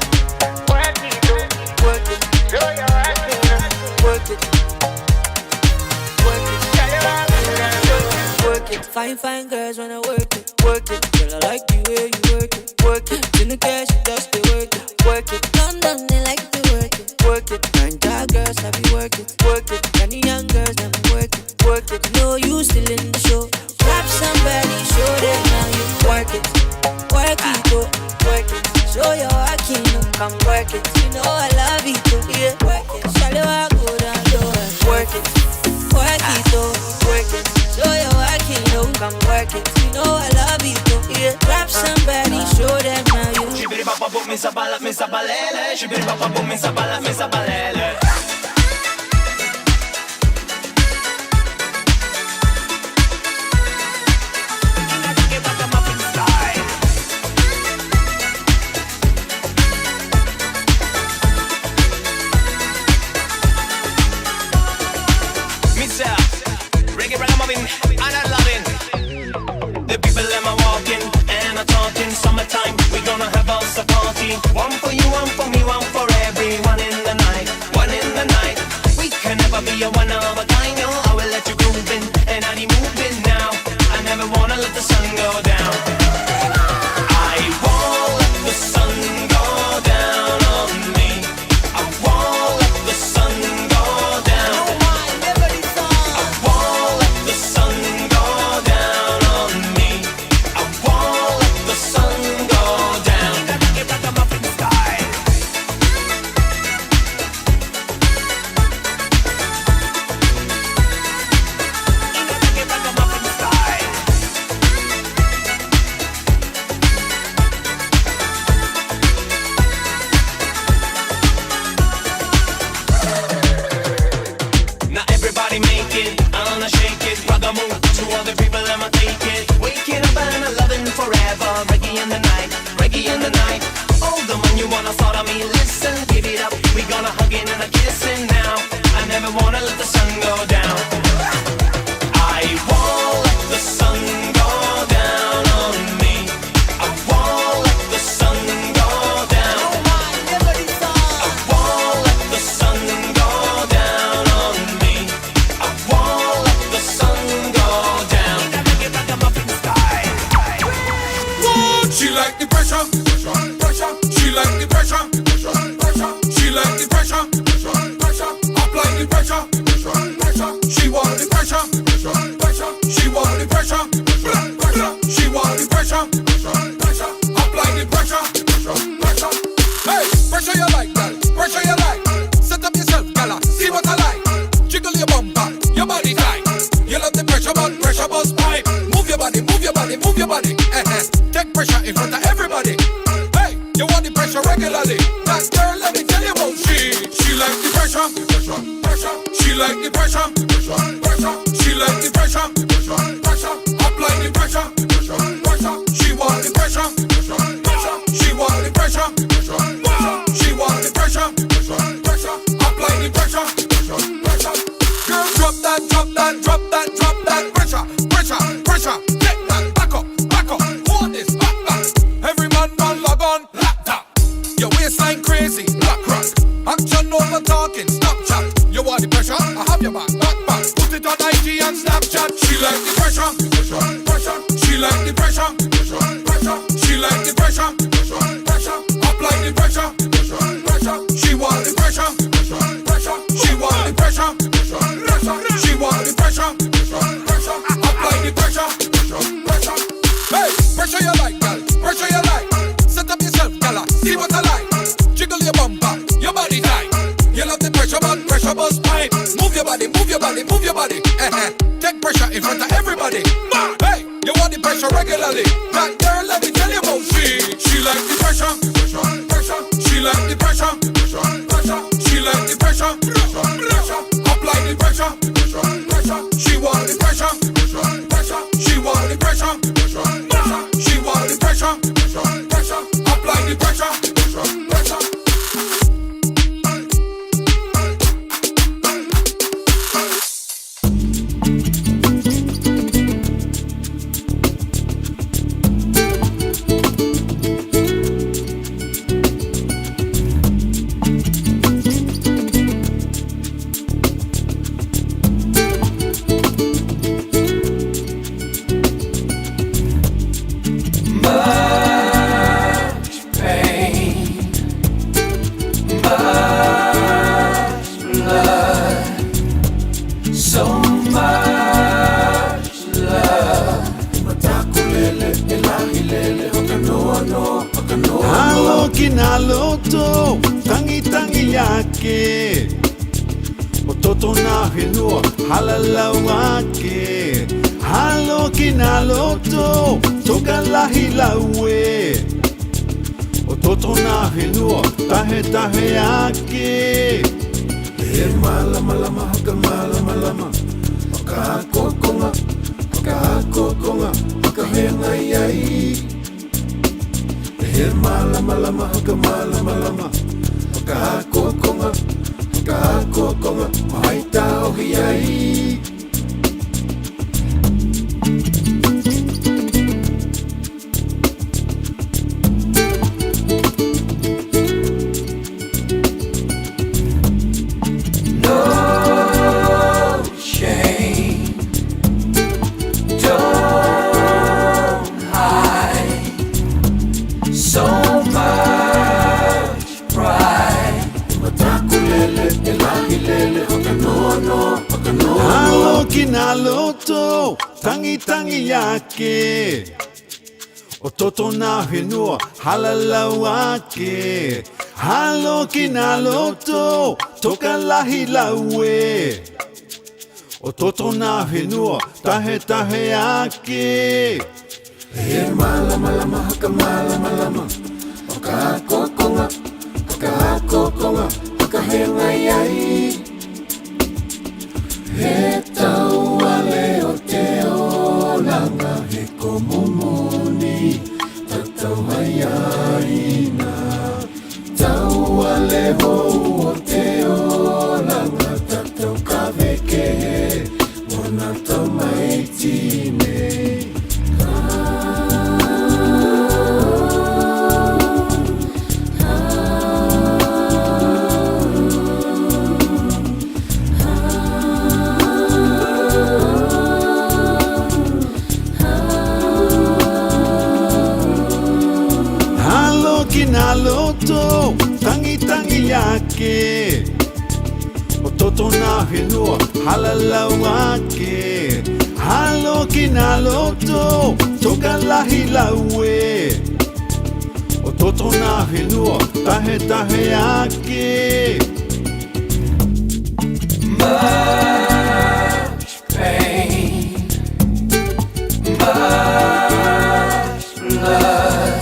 work it, oh, work it. Show your ass, work it. Work it, work it. Fine, fine girls wanna work it, work it. Girl, I like the way you work it, work it. In the cash, just to work it, work it. London, they like to work it, work it. Nanja girls, I be work it, work it. Any young girls, them work it, work it. Know you still in the show. Grab somebody, show them how you work it, work it, oh, work it. Show your working, oh, come work it. You know I love it, oh, yeah. Work it, shallow, I go down low. Work it, work it, oh, work it. Show your working, oh, come work it. You know I love it, oh, yeah. Grab somebody, show them how you. Shibidi baba boom, misa bala, misa balele. Shibidi baba boom, misa bala, misa balele. Misa, reggae ragamuffin, and I loving. The people them are walking and are talking. Summertime, we gonna have us a party. One for you, one for me, one for everyone in the night. One in the night. We can never be a one of a kind. No, I will let you groove in, and I be moving now. I never wanna let the sun go down. I won't let the sun go down on me. I won't let the sun go down. I won't let the sun go down on me. I won't let the sun go down. Now everybody make it, I'm gonna shake it, brother move to other people, I'ma take it. Waking up and I'm loving forever, reggae in the night, reggae in the night. All the man you wanna start on me, listen, give it up. We gonna hug it and a kissing now. I never wanna let the sun go down. I won't let the sun go down on me. I won't let the sun go down. I won't let the sun go down on me. I won't let the sun go down. She like the pressure, pressure. She like the pressure, pressure. She like the pressure, pressure. Apply the pressure, pressure. She want the pressure, pressure. She want the pressure, pressure. She want the pressure, pressure. Apply the pressure, pressure. Hey, pressure you like, girl. Pressure you like. Set up yourself, girl. See what I like. Jiggle your bumper, your body tight. You love the pressure, but pressure bust pipe. Move your body, move your body, move your body. Eh, eh. Take pressure in front of everybody. Hey, you want the pressure regularly. That girl, let me tell you about she. She like the pressure, pressure, pressure. She like the pressure, pressure, pressure. She like the pressure, pressure, pressure. Apply the pressure, pressure, pressure. She want the pressure, pressure, pressure. She want the pressure, pressure, pressure. She want the pressure, pressure, pressure. Apply the pressure, pressure, pressure. Girl, drop that, drop that, drop that, drop that pressure, pressure, pressure. Get that back up, back up. Hold this back, back. Every man man log on laptop. Your waistline crazy, black rock. Action over talking, stop chat. You want the pressure? I have your back, back, back. Put it on IG and Snapchat. She like the pressure, pressure, pressure. She like the pressure, pressure, pressure. She like the pressure, pressure, pressure. Apply the pressure, pressure, pressure. She want the pressure, pressure, pressure. She want the pressure, pressure, pressure. She want the pressure, pressure, pressure. Apply the pressure, pressure, pressure. Hey, pressure you like, girl. Pressure you like. Set up yourself, girl. See what I like. Jiggle your bumper, your body tight. You love the pressure, but pressure bust pipe. Move your body, move your body, move your body. Eh, eh. Take pressure in front of everybody. Hey, you want the pressure regularly. That girl, let me tell you about she. She like the pressure, pressure, pressure. She like the pressure, pressure, pressure. She like the pressure, pressure, pressure. Apply the pressure, pressure, pressure. She want the pressure, pressure, pressure. She want the pressure, pressure, pressure. She want the pressure, pressure, pressure. Apply the pressure, pressure, pressure. So much love. Matakulele, elahilele, hakanoano, hakanoano. Halo kinaloto, tangi tangi yake. O toto nā whenua, halalau ake. Halo kinaloto, toka lahi laue. O toto nā whenua, tahe tahe ake. E malamalama, hakamalamalama. O ka kokonga, o ka kokonga, o ka henga iai. E malamalama, hakamalamalama. O ka kokonga, o ka kokonga, maita ohi ai. No shame. Don't hide. So much pride. Matakulele, elahilele, hakanoano, hakanoano. Halo kinaloto, tangi tangi yake. O toto nā whenua, halalau ake. Halo kinaloto, toka lahi laue. O toto nā whenua, tahe tahe ake. E malamalama, hakamalamalama. O ka kokonga, o ka kokonga, o ka henga iai. He tauale o te olanga, he komomoni, tatau hai aina. Tauale hou o te olanga, tatau kavekehe, mona tamaiti nei. Halo kinaloto, tangi tangi yake. O toto nā whenua, halalau ake. Halo kinaloto, toka lahi laue. O toto nā whenua, tahe tahe ake. Much pain, much blood,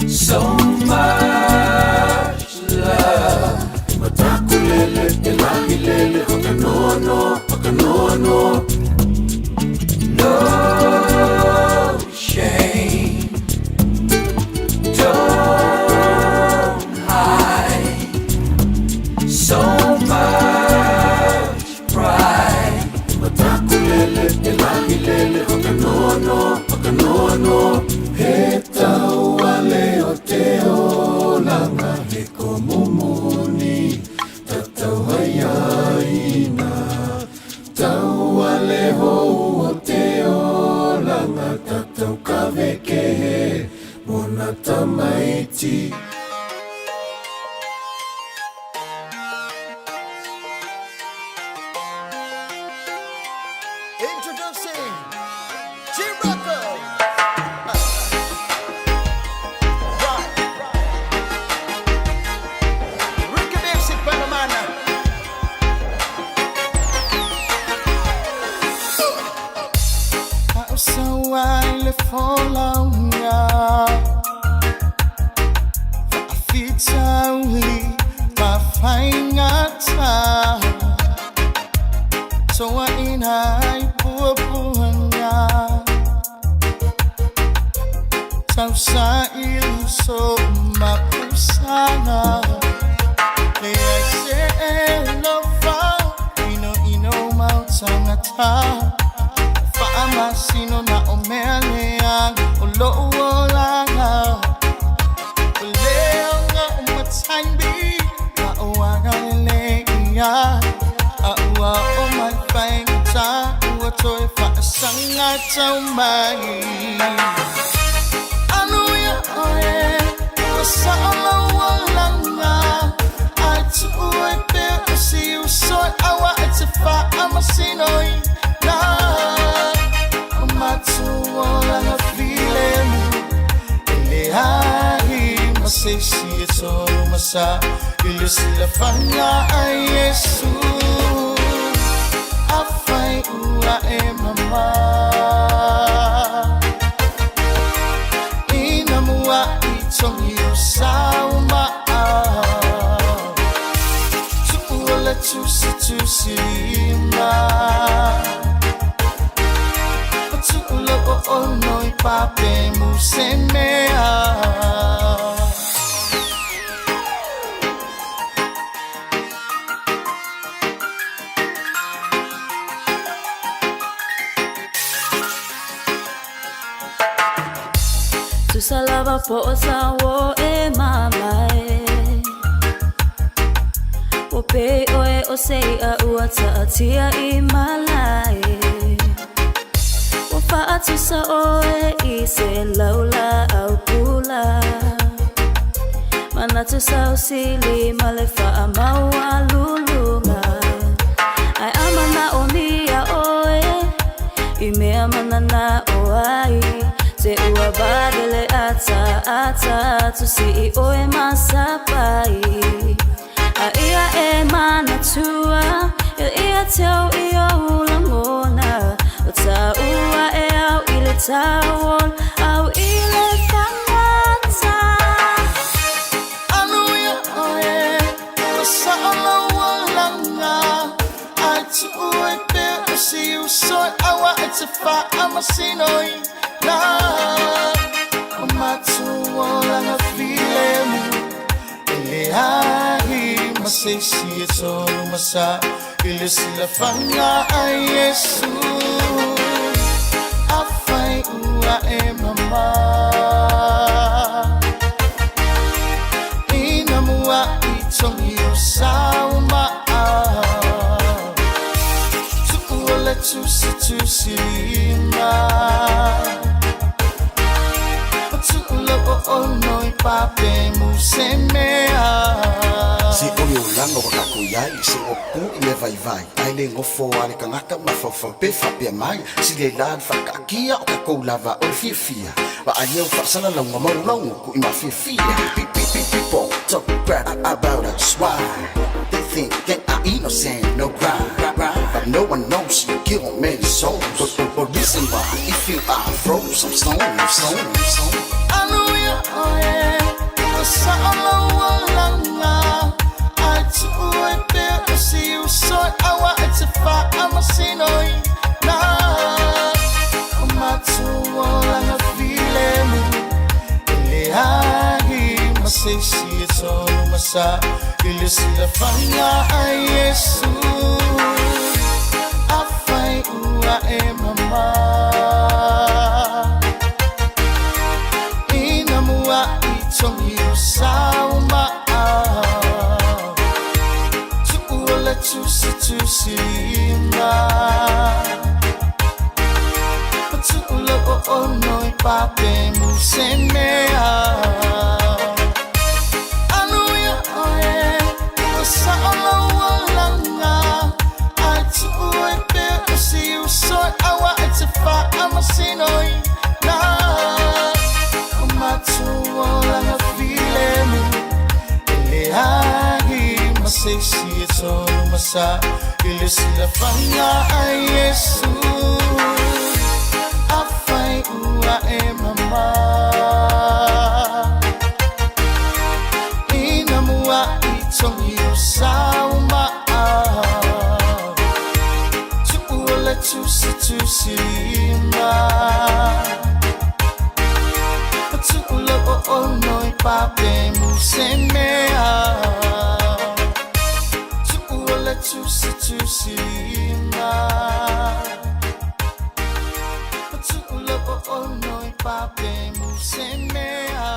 so much love. Matakulele, elahilele, hakanoano, hakanoano. No shame. Don't hide. So much pride. Matakulele, elahilele, hakanoano, hakanoano. He tauale o te olanga, he komomoni, tatau hai aina. Tauale hou o te olanga, tatau kavekehe, mona tamaiti. Introducing G-Rocco. Right. Ricky Music Panamana. Fa'ausaua i le folauga Fa'afitauli mafaigata Toaina i puapuaga Tausaili so mapusaga Leai se e lofa Ino ino mautagata Fa'amasino na o mea leaga o lo'u olaga O leaga o mataimbi Ma o aga lele ia A ua o mai faigata Ua toe fa'asaga tau mai Anu ia oe Ua sa'o lau olaga Ai tu'u ai pea o si usoi Aua e te fa'amasino. masa I le silafaga a Iesu Afai ua e mamā Ina mua i togi o saumaa Tuua le tusitusi lima O tuu le oono i pape mu se mea. Tusa lava po o sa wo e mamae. O pe oe o sei a ua taatia i malae. O faatusa oe i se laula au pula. Manatu sausili ma le faamaua luluga. Ai amana o mia oe i mea manana o ai. Te ua vagele ata ata tusi i oe masapai. A ia e manatua ia ia teu i o lagona. O taua e au i le tauol au i le fagata. Anu ia oe, o saolauolaga. Ai tuu e pea o siu soe aua e te faamasinoina. O matuolaga filemu e leai ma se isi e tonu masa I le silafaga a Iesu Afai ua e mamā Ina mua i togi o saumaa Tuua le tusitusi lima O tuu le oono i pape mu se mea. Se o le olaga ua tatou iai, se ua pu i mea vaivai, ae le gofo a le tagata mafaufau pe faapea mai, sili ai la le faakaakia o tatou lava o le fiafia, vaaia o faasalalauga maulaugu tuʻimafiafia. People talk crap about us, why? They think that I innocent, no crime. But no one knows you kill many souls. But reason why, if you are froze, I'm stone, stone, stone. Anu ia oe, o saolauolaga. Ai tuu e pea o siu soe aua e te faamasinoina. O matuolaga filemu e leai ma se isi e tonu masa I le silafaga a Iesu Afai ua e mamā Ina mua i togi o saumaa Tuua le tusitusi lima O tuu le oono i pape mu se mea. Anu ia oe, o saolauolaga. Ai tuu e pea o siu soe aua e te faamasinoina. O matuolaga filemu e leai ma se isi e tonu masa I le silafaga a Iesu Afai ua e mamā Ina mua i togi o saumaa Tuua le tusitusi lima O tuu le oono i pape mu se mea. Tuua le tusitusi lima O tuu le oono i pape mu se mea.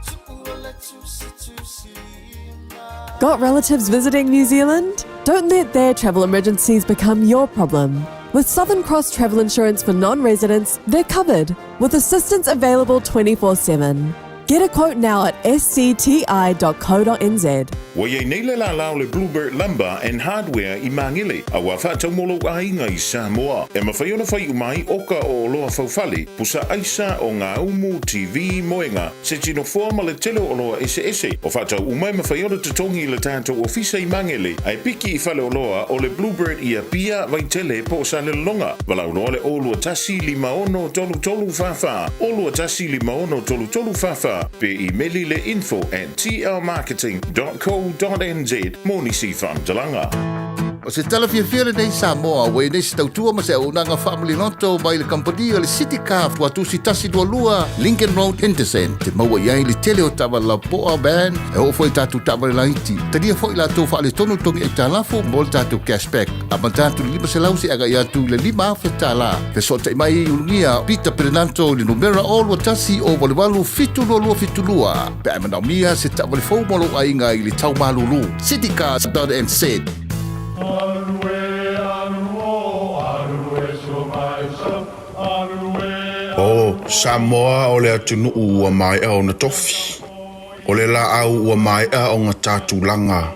Tuua le tusitusi lima. Got relatives visiting New Zealand? Don't let their travel emergencies become your problem. With Southern Cross Travel Insurance for non residents, they're covered, with assistance available 24/7. Get a quote now at scti.co.nz. Ua i ai nei le lālā o le Bluebird Lumber and Hardware i Māngere, a ua faatau mo lou aiga i Samoa. E mafai ona fai uma ai oka o oloa faufale, pusa aisa, ogaumu, TV, moega, se tinofoa ma le tele o oloa eseese. O faatau uma e mafai ona totogi i le tatou ofisa i Māngere, ae piki i faleoloa o le Bluebird i Apia, Vaitele po o Salelologa. Valaau loa le 021 56 33 44, 021 56 33 44, pe imeli le info at tlmarketing.co.nz mo nisi faamatalaga. O se tala fiafia lenei Samoa, ua i ai nei se tautua ma se auaunaga faamaliloto mai le kamupani o le City Car Tuatusi 122 Lincoln Road, Henderson. Te maua i ai le tele o taavale lapoa, van, e oo foi i tatou taavale laiti. Talia foi latou faaletonu togi aitalafu mo le tatou cashback. Amata atu i le 500 seia agai atu i le $5,000. Fesootai mai i Ulugia Peter Perenanto i le numera 021 088 7272 pe a e manaomia se taavale fou mo lou aiga i le tau malulu. Citycars.nz. O Samoa o le atunuu ua maea ona tofi. O le laau ua maea ona ta tulaga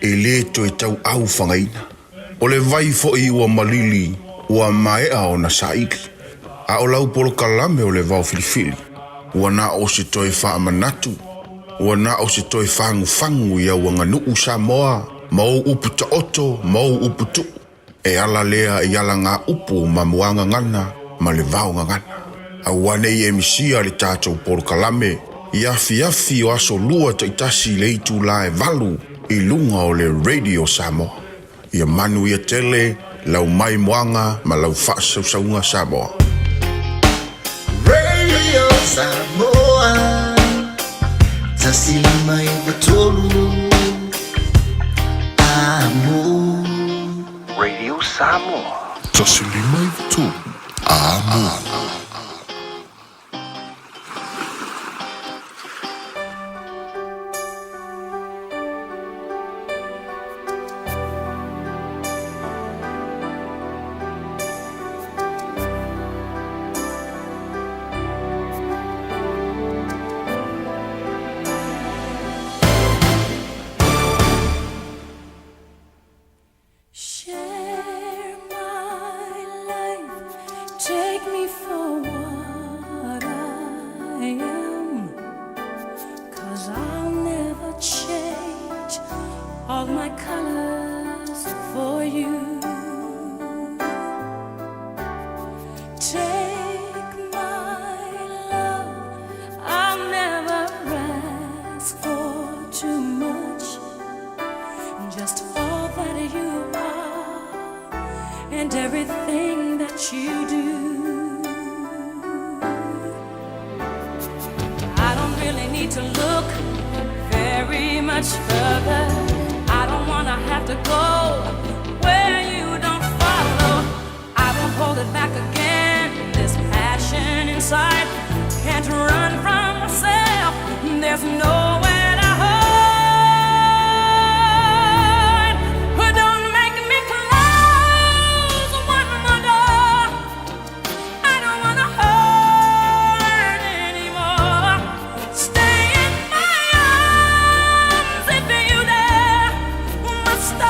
e le toe tauau fagaina. O le vai foi ua malili ua maea ona saili. A o lau polokalame o le vao filifili, ua na o se toe faamanatu, ua na o se toe fagufagu i au aganuu Samoa ma ou upu taoto ma ou upu tuu. E ala lea i alagaupu ma muagagana ma le vaogagana. Aua ne i e misia le tatou polokalame i afiafi o aso lua taitasi i le itula e valu i luga o le Radio Samoa. Ia manuia tele lau maimoaga ma lau faasausauga Samoa. Radio Samoa 159 Amo. Radio Samoa. 159 Amo. Share my life, take me for what I am. Cause I'll never change all my colors for you. Take my love, I'll never ask for too much. Just all that you are and everything that you do. I don't really need to look very much further. I don't wanna have to go where you don't follow. I won't hold it back again. This passion inside can't run from myself. There's nowhere to hide. Don't make me close one more door. I don't wanna hurt anymore. Stay in my arms if you dare. Must I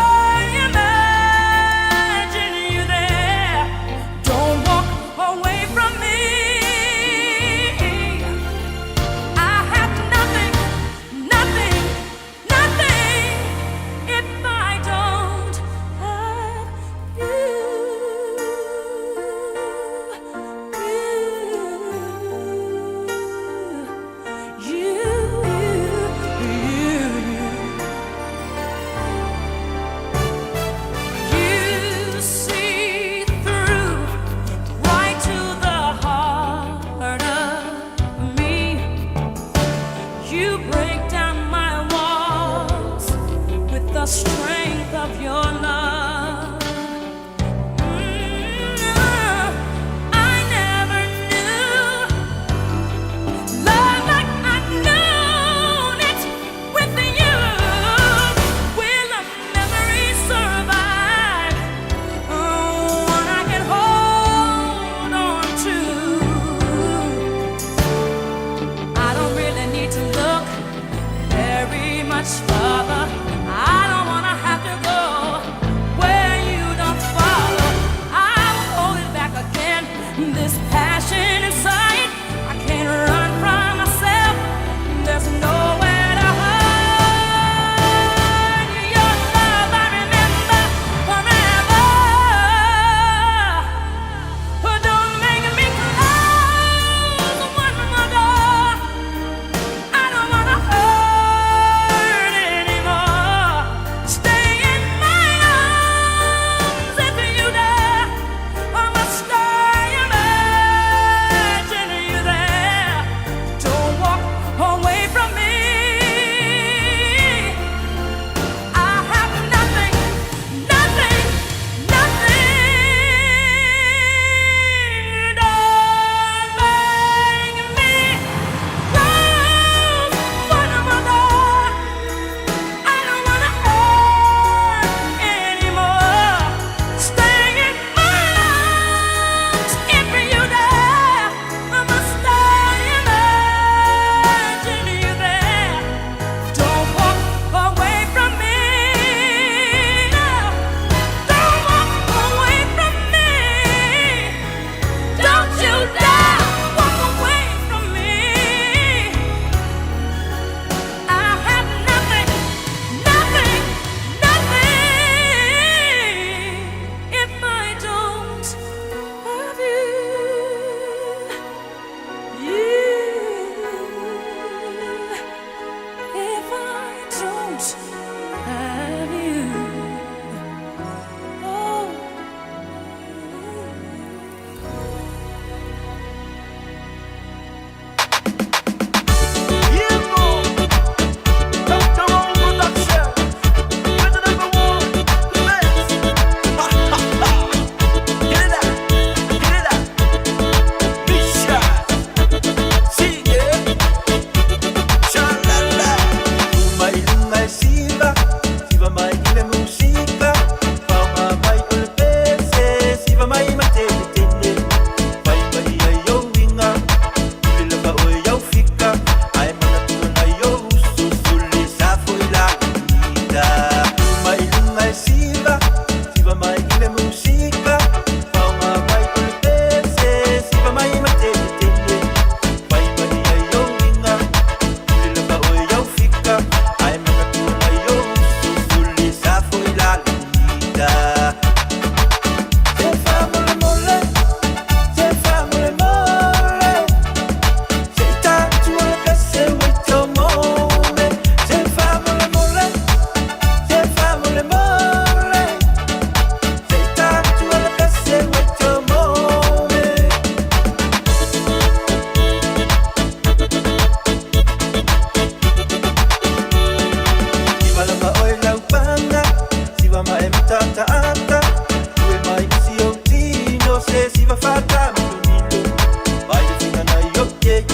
siva fa'atamilomilo Mai le figana i oke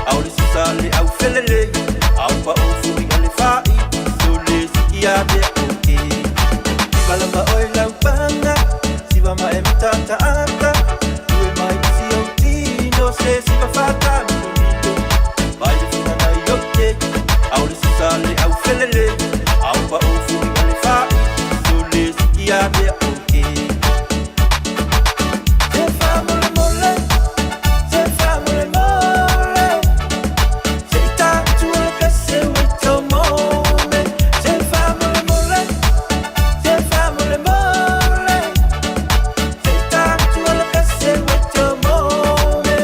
Ao le susa le au felele Ao pa o fuiga le fa'i So le siki a mea oke Siva lava oe laupaga Siva ma e matataata Ue mai isi ou tino Se siva fa'atamilomilo Mai le figana i oke Ao le susa le au felele Ao pa o fuiga le fa'i So le siki a mea oke Se fa'amolemole Se fa'amolemole Se i tatu o le pese ua i tomome Se fa'amolemole Se fa'amolemole Se i tatu o le pese ua i tomome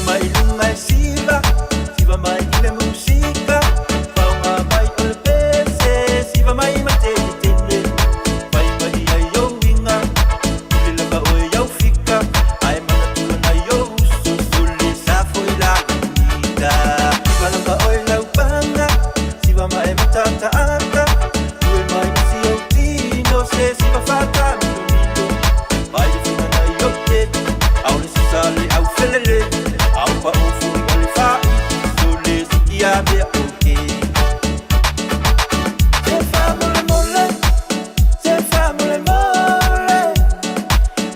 Uma i luga e siva Siva mai i le musika Faoga mai o le pese Siva mai ma teletele Fai mai ai ou uiga Pule lava oe iau fika Ae manatua nai ou uso Sole sa foi la ika Siva lava oe laupaga Siva ma e matataata Ue mai isi ou tino Se siva fa'atamilomilo Mai le figana i oke Ao le susa le au felele Ao pa o fuiga le fa'i So le siki a mea oke Se fa'amolemole Se fa'amolemole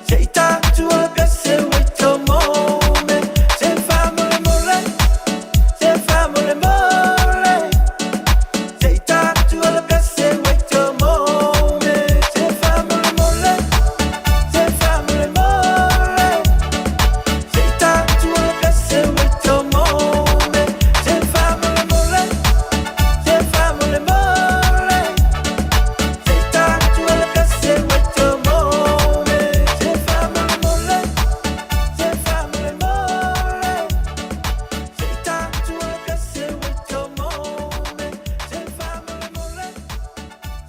Se i tatu o le pese ua i tomome Se fa'amolemole Se fa'amolemole Se i tatu o le pese ua i tomome Se fa'amolemole Se fa'amolemole Se i tatu o le pese ua i tomome Se fa'amolemole Se fa'amolemole Se i tatu o le pese ua i tomome Se fa'amolemole Se fa'amolemole Se i tatu o le pese ua i tomome Se fa'amolemole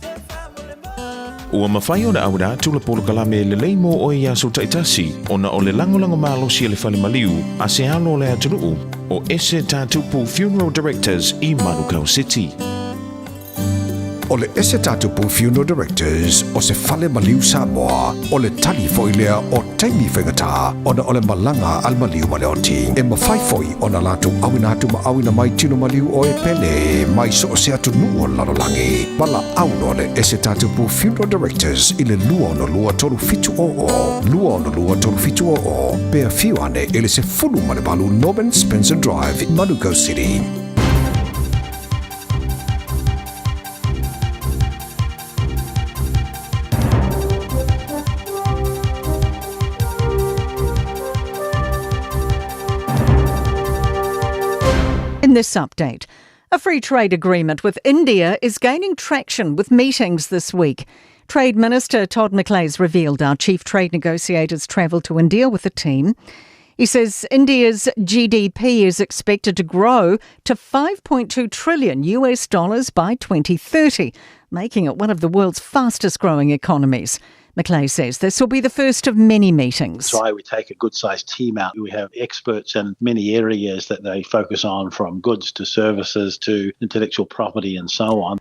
Se fa'amolemole Ua mafai ona auina atu le polokalame lelei mo oe i aso taitasi ona o le lagolago malosi a le Fale Maliu a se alo o le atunuu o Ese Tatupu Funeral Directors i Manukau City. O le Ese Tatupu Funeral Directors o se fale maliu Samoa, o le tali foi lea o taimi faigata ona o le malaga a le maliu ma le oti. E mafai foi ona latou auina atu ma auina mai tino maliu o e pele mai so o se atunuu o le lalolagi. Valaau loa le Ese Tatupu Funeral Directors i le 262 3700, 262 3700, pe afio ane i le 18 Norman Spencer Drive, Manukau City. In this update, a free trade agreement with India is gaining traction with meetings this week. Trade Minister Todd McClay's revealed our chief trade negotiators travelled to India with a team. He says India's GDP is expected to grow to 5.2 trillion US dollars by 2030, making it one of the world's fastest growing economies. McClay says this will be the first of many meetings. That's why we take a good sized team out. We have experts in many areas that they focus on, from goods to services to intellectual property and so on.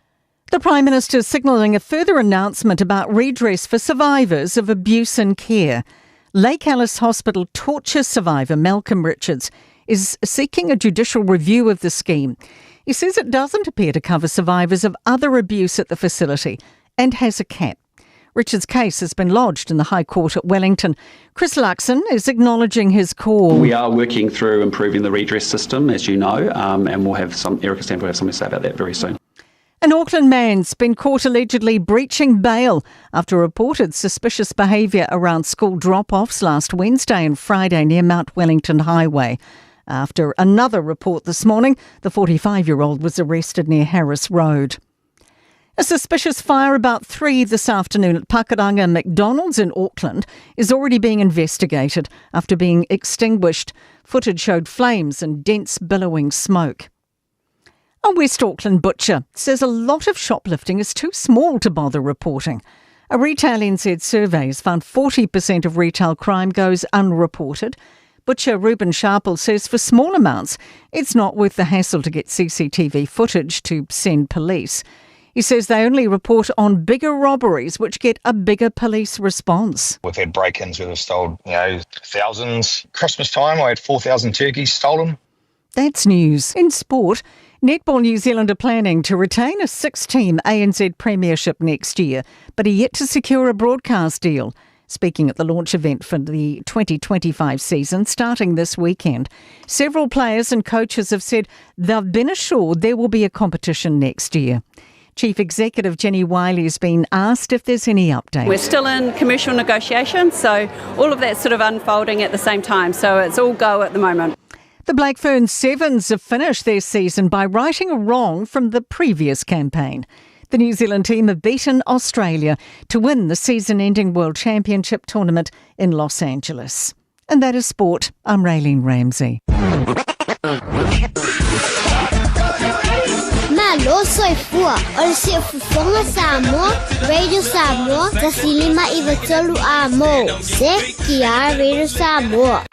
The Prime Minister is signalling a further announcement about redress for survivors of abuse and care. Lake Alice Hospital torture survivor Malcolm Richards is seeking a judicial review of the scheme. He says it doesn't appear to cover survivors of other abuse at the facility and has a cap. Richard's case has been lodged in the High Court at Wellington. Chris Luxon is acknowledging his call. We are working through improving the redress system, as you know, um, and we'll have some. Erica Stanford will have something to say about that very soon. An Auckland man's been caught allegedly breaching bail after reported suspicious behaviour around school drop offs last Wednesday and Friday near Mount Wellington Highway. After another report this morning, the 45 year old was arrested near Harris Road. A suspicious fire about 3 this afternoon at Pakuranga McDonald's in Auckland is already being investigated after being extinguished. Footage showed flames and dense billowing smoke. A West Auckland butcher says a lot of shoplifting is too small to bother reporting. A Retail NZ survey has found 40% of retail crime goes unreported. Butcher Ruben Sharple says for small amounts, it's not worth the hassle to get CCTV footage to send police. He says they only report on bigger robberies, which get a bigger police response. We've had break-ins where they've stolen, you know, thousands. Christmas time, I had 4,000 turkeys stolen. That's news. In sport, Netball New Zealand are planning to retain a six team ANZ Premiership next year, but are yet to secure a broadcast deal. Speaking at the launch event for the 2025 season starting this weekend, several players and coaches have said they've been assured there will be a competition next year. Chief Executive Jenny Wiley has been asked if there's any update. We're still in commercial negotiations, so all of that's sort of unfolding at the same time. So it's all go at the moment. The Black Ferns Sevens have finished their season by righting a wrong from the previous campaign. The New Zealand team have beaten Australia to win the season ending World Championship tournament in Los Angeles. And that is sport. I'm Raylene Ramsey. Malo soifua o le siufofoga Samoa, Radio Samoa, 153 a mo. Se ki Radio Samoa.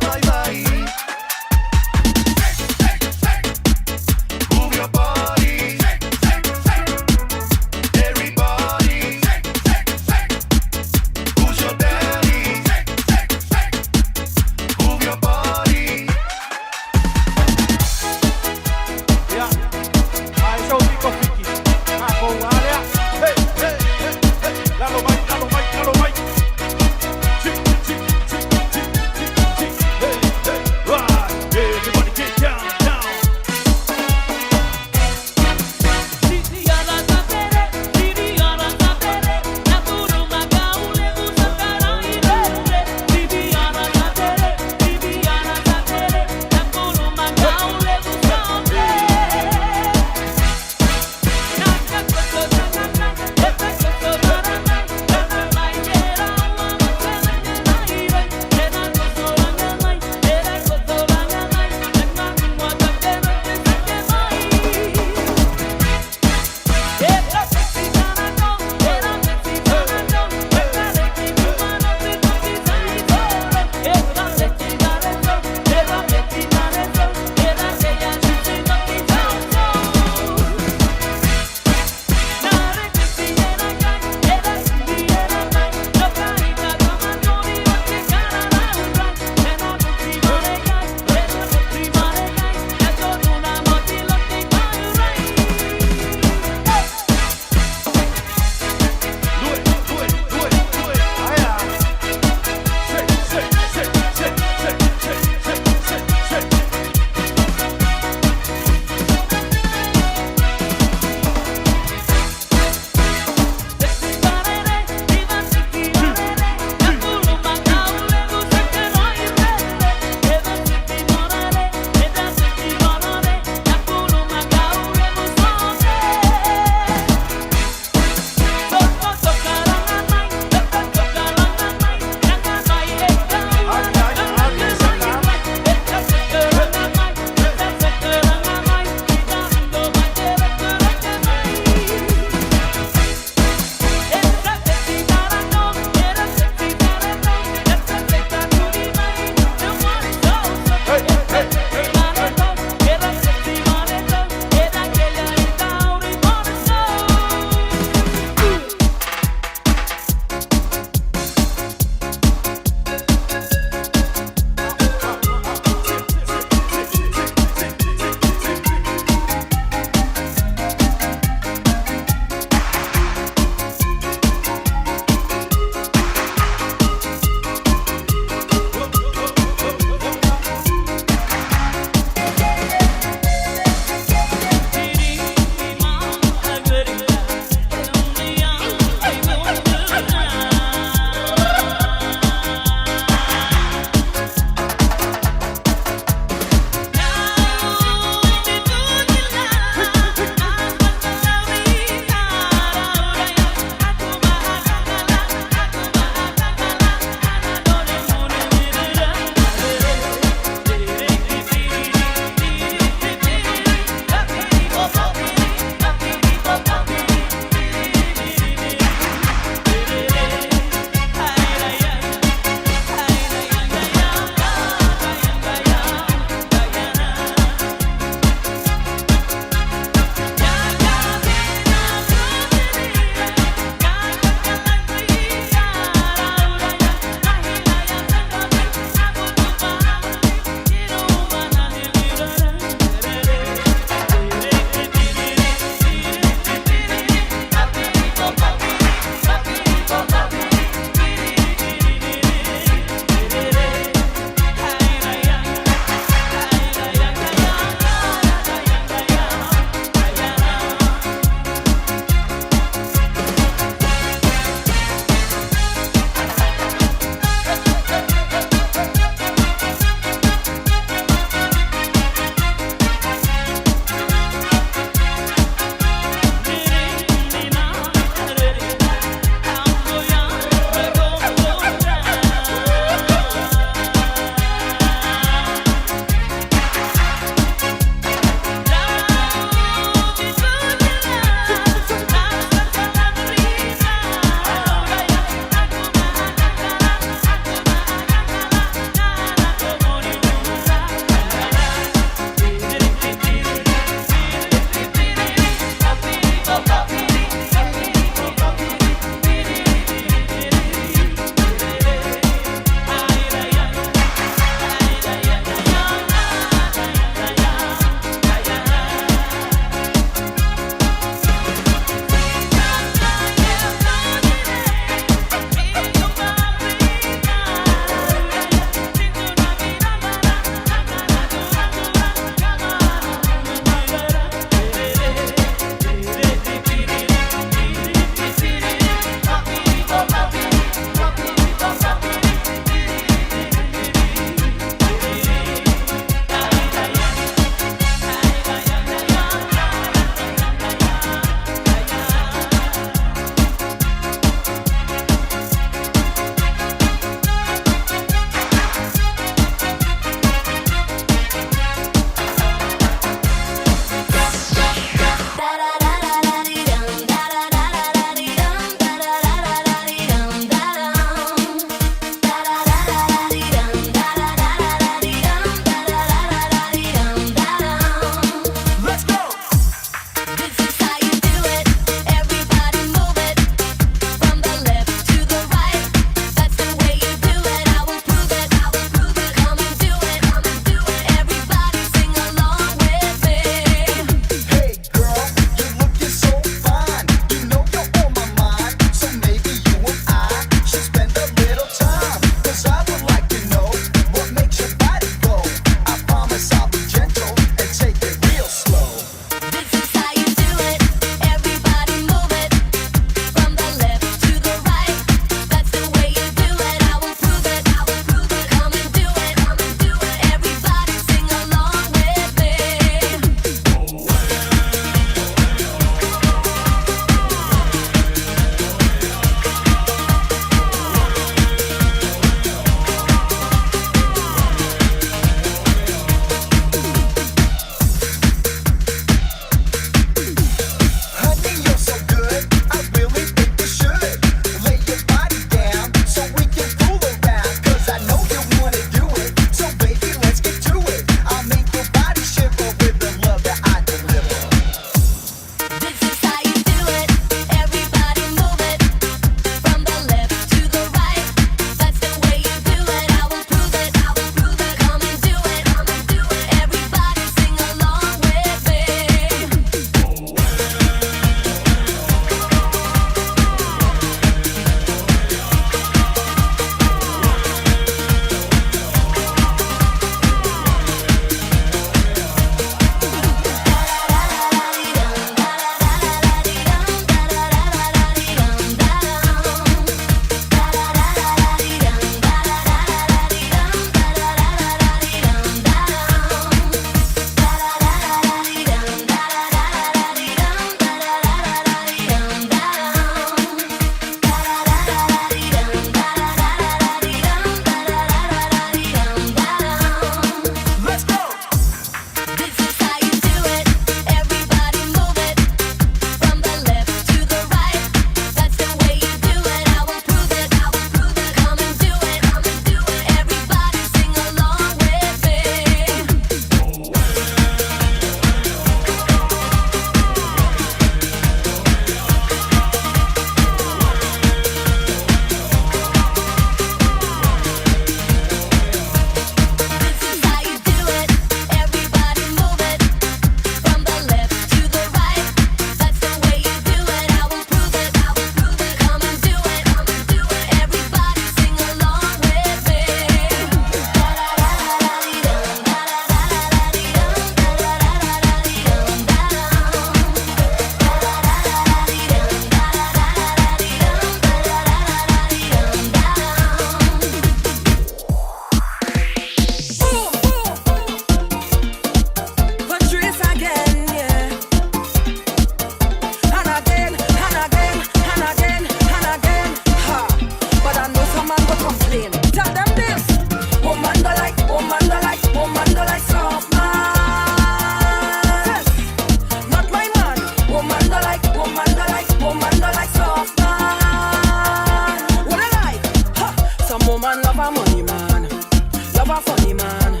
Love a funny man,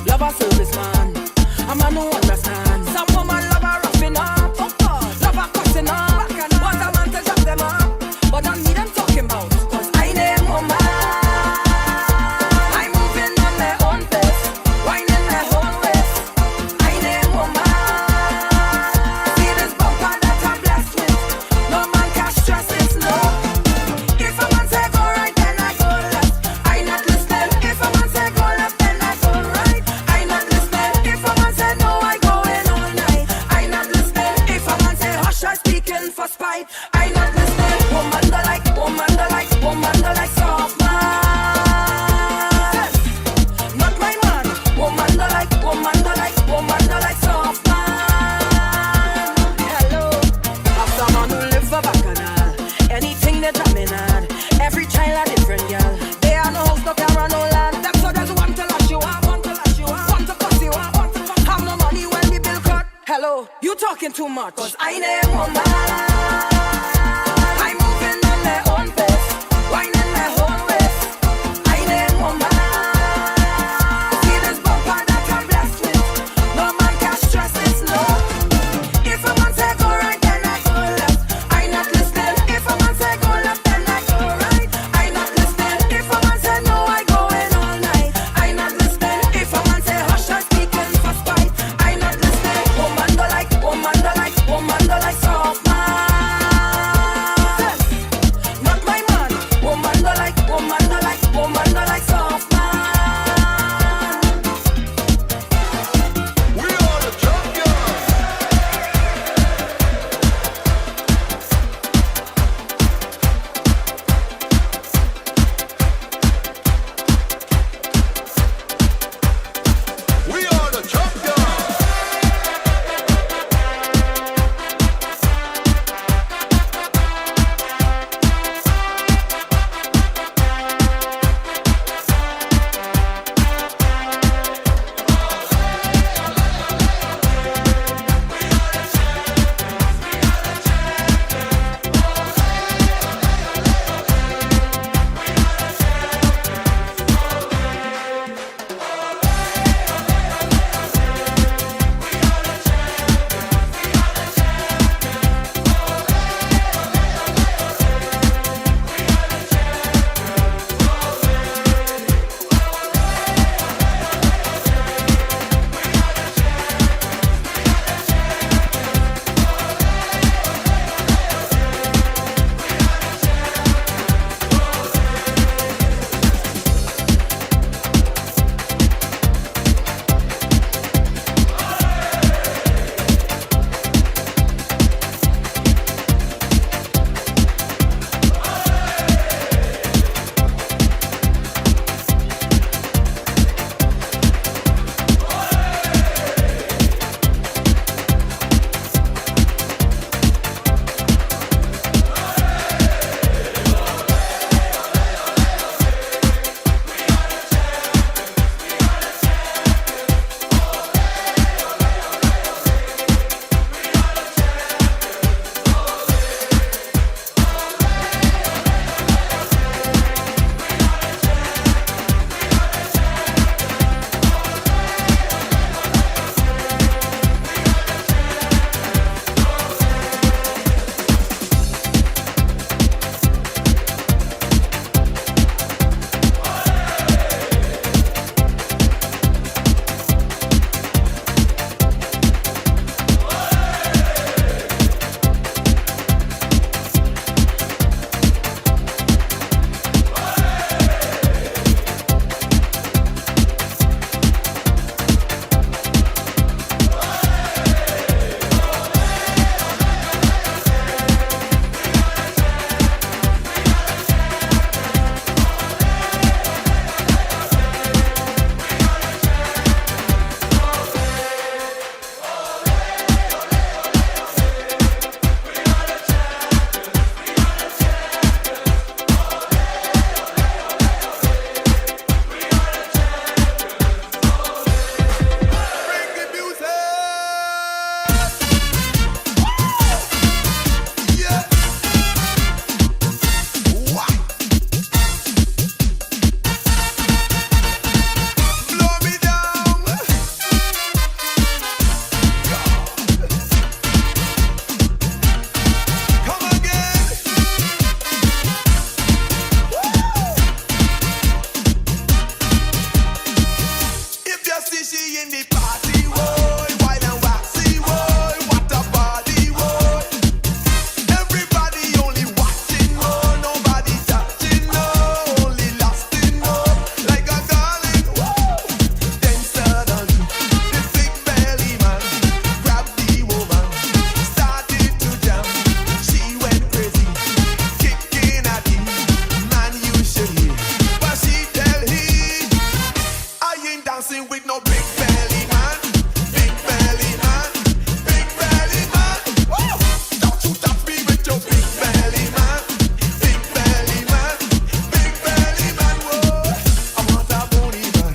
love a service man, a man who understand. Some woman love a roughing up, love a cussing up. Want a man to drop them up, but not me them talking about. 'Cause I name woman. I'm moving on my own pace, winding my own waist. I name woman. See this bumper that I'm blessed with. No man can stress it, no. If a man say go right, then I go left. I not listening. If a man say go left, then I go right. I not listening. If a man say no, I go in all night. I not listening. If a man say hush, I speaking for spite. I not listening. Woman the like, woman the like, woman the like soft man. Not my man. Woman the like, woman the like, woman the like soft man. Hello. Have someone who live for bacchanal. Anything they drumming on. Every child a different girl. They are no house, no car, and no land. Them so just want to lash you up, want to lash you up, want to cuss you up, want to fuck. Have no money when the bill cut. Hello, you talking too much. 'Cause I name woman. I'm moving on my own pace, winding my own waist. I name woman. See this bumper that I'm blessed with. No man can stress it, no. If a man say go right, then I go left. I not listening. If a man say go left, then I go right. I not listening. If a man say no, I go in all night. I not listening. If a man say hush, I speaking for spite. I not listening. Woman do like, woman do like, woman do like soft man. in the party, whoa, wild and waxy, whoa, what a party, whoa. Everybody only watching, oh, nobody touching, no, only lost in, oh, like a darling, whoa. Then suddenly, the big belly man grabbed the woman, started to jam. She went crazy, kicking at him. Man, you should hear what she tell him. I ain't dancing with no big belly man, big belly man, big belly man. Woo! Don't you touch me with your big belly man, big belly man, big belly man. Whoa! I want a bony man,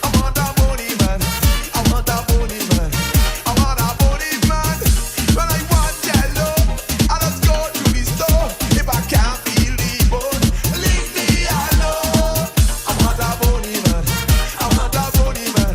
I want a bony man, I want a bony man, I want a bony man. When I want jello, I just go to the store. If I can't feel the bone, leave me alone. I want a bony man. I want a bony man.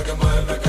Veke mai, veke.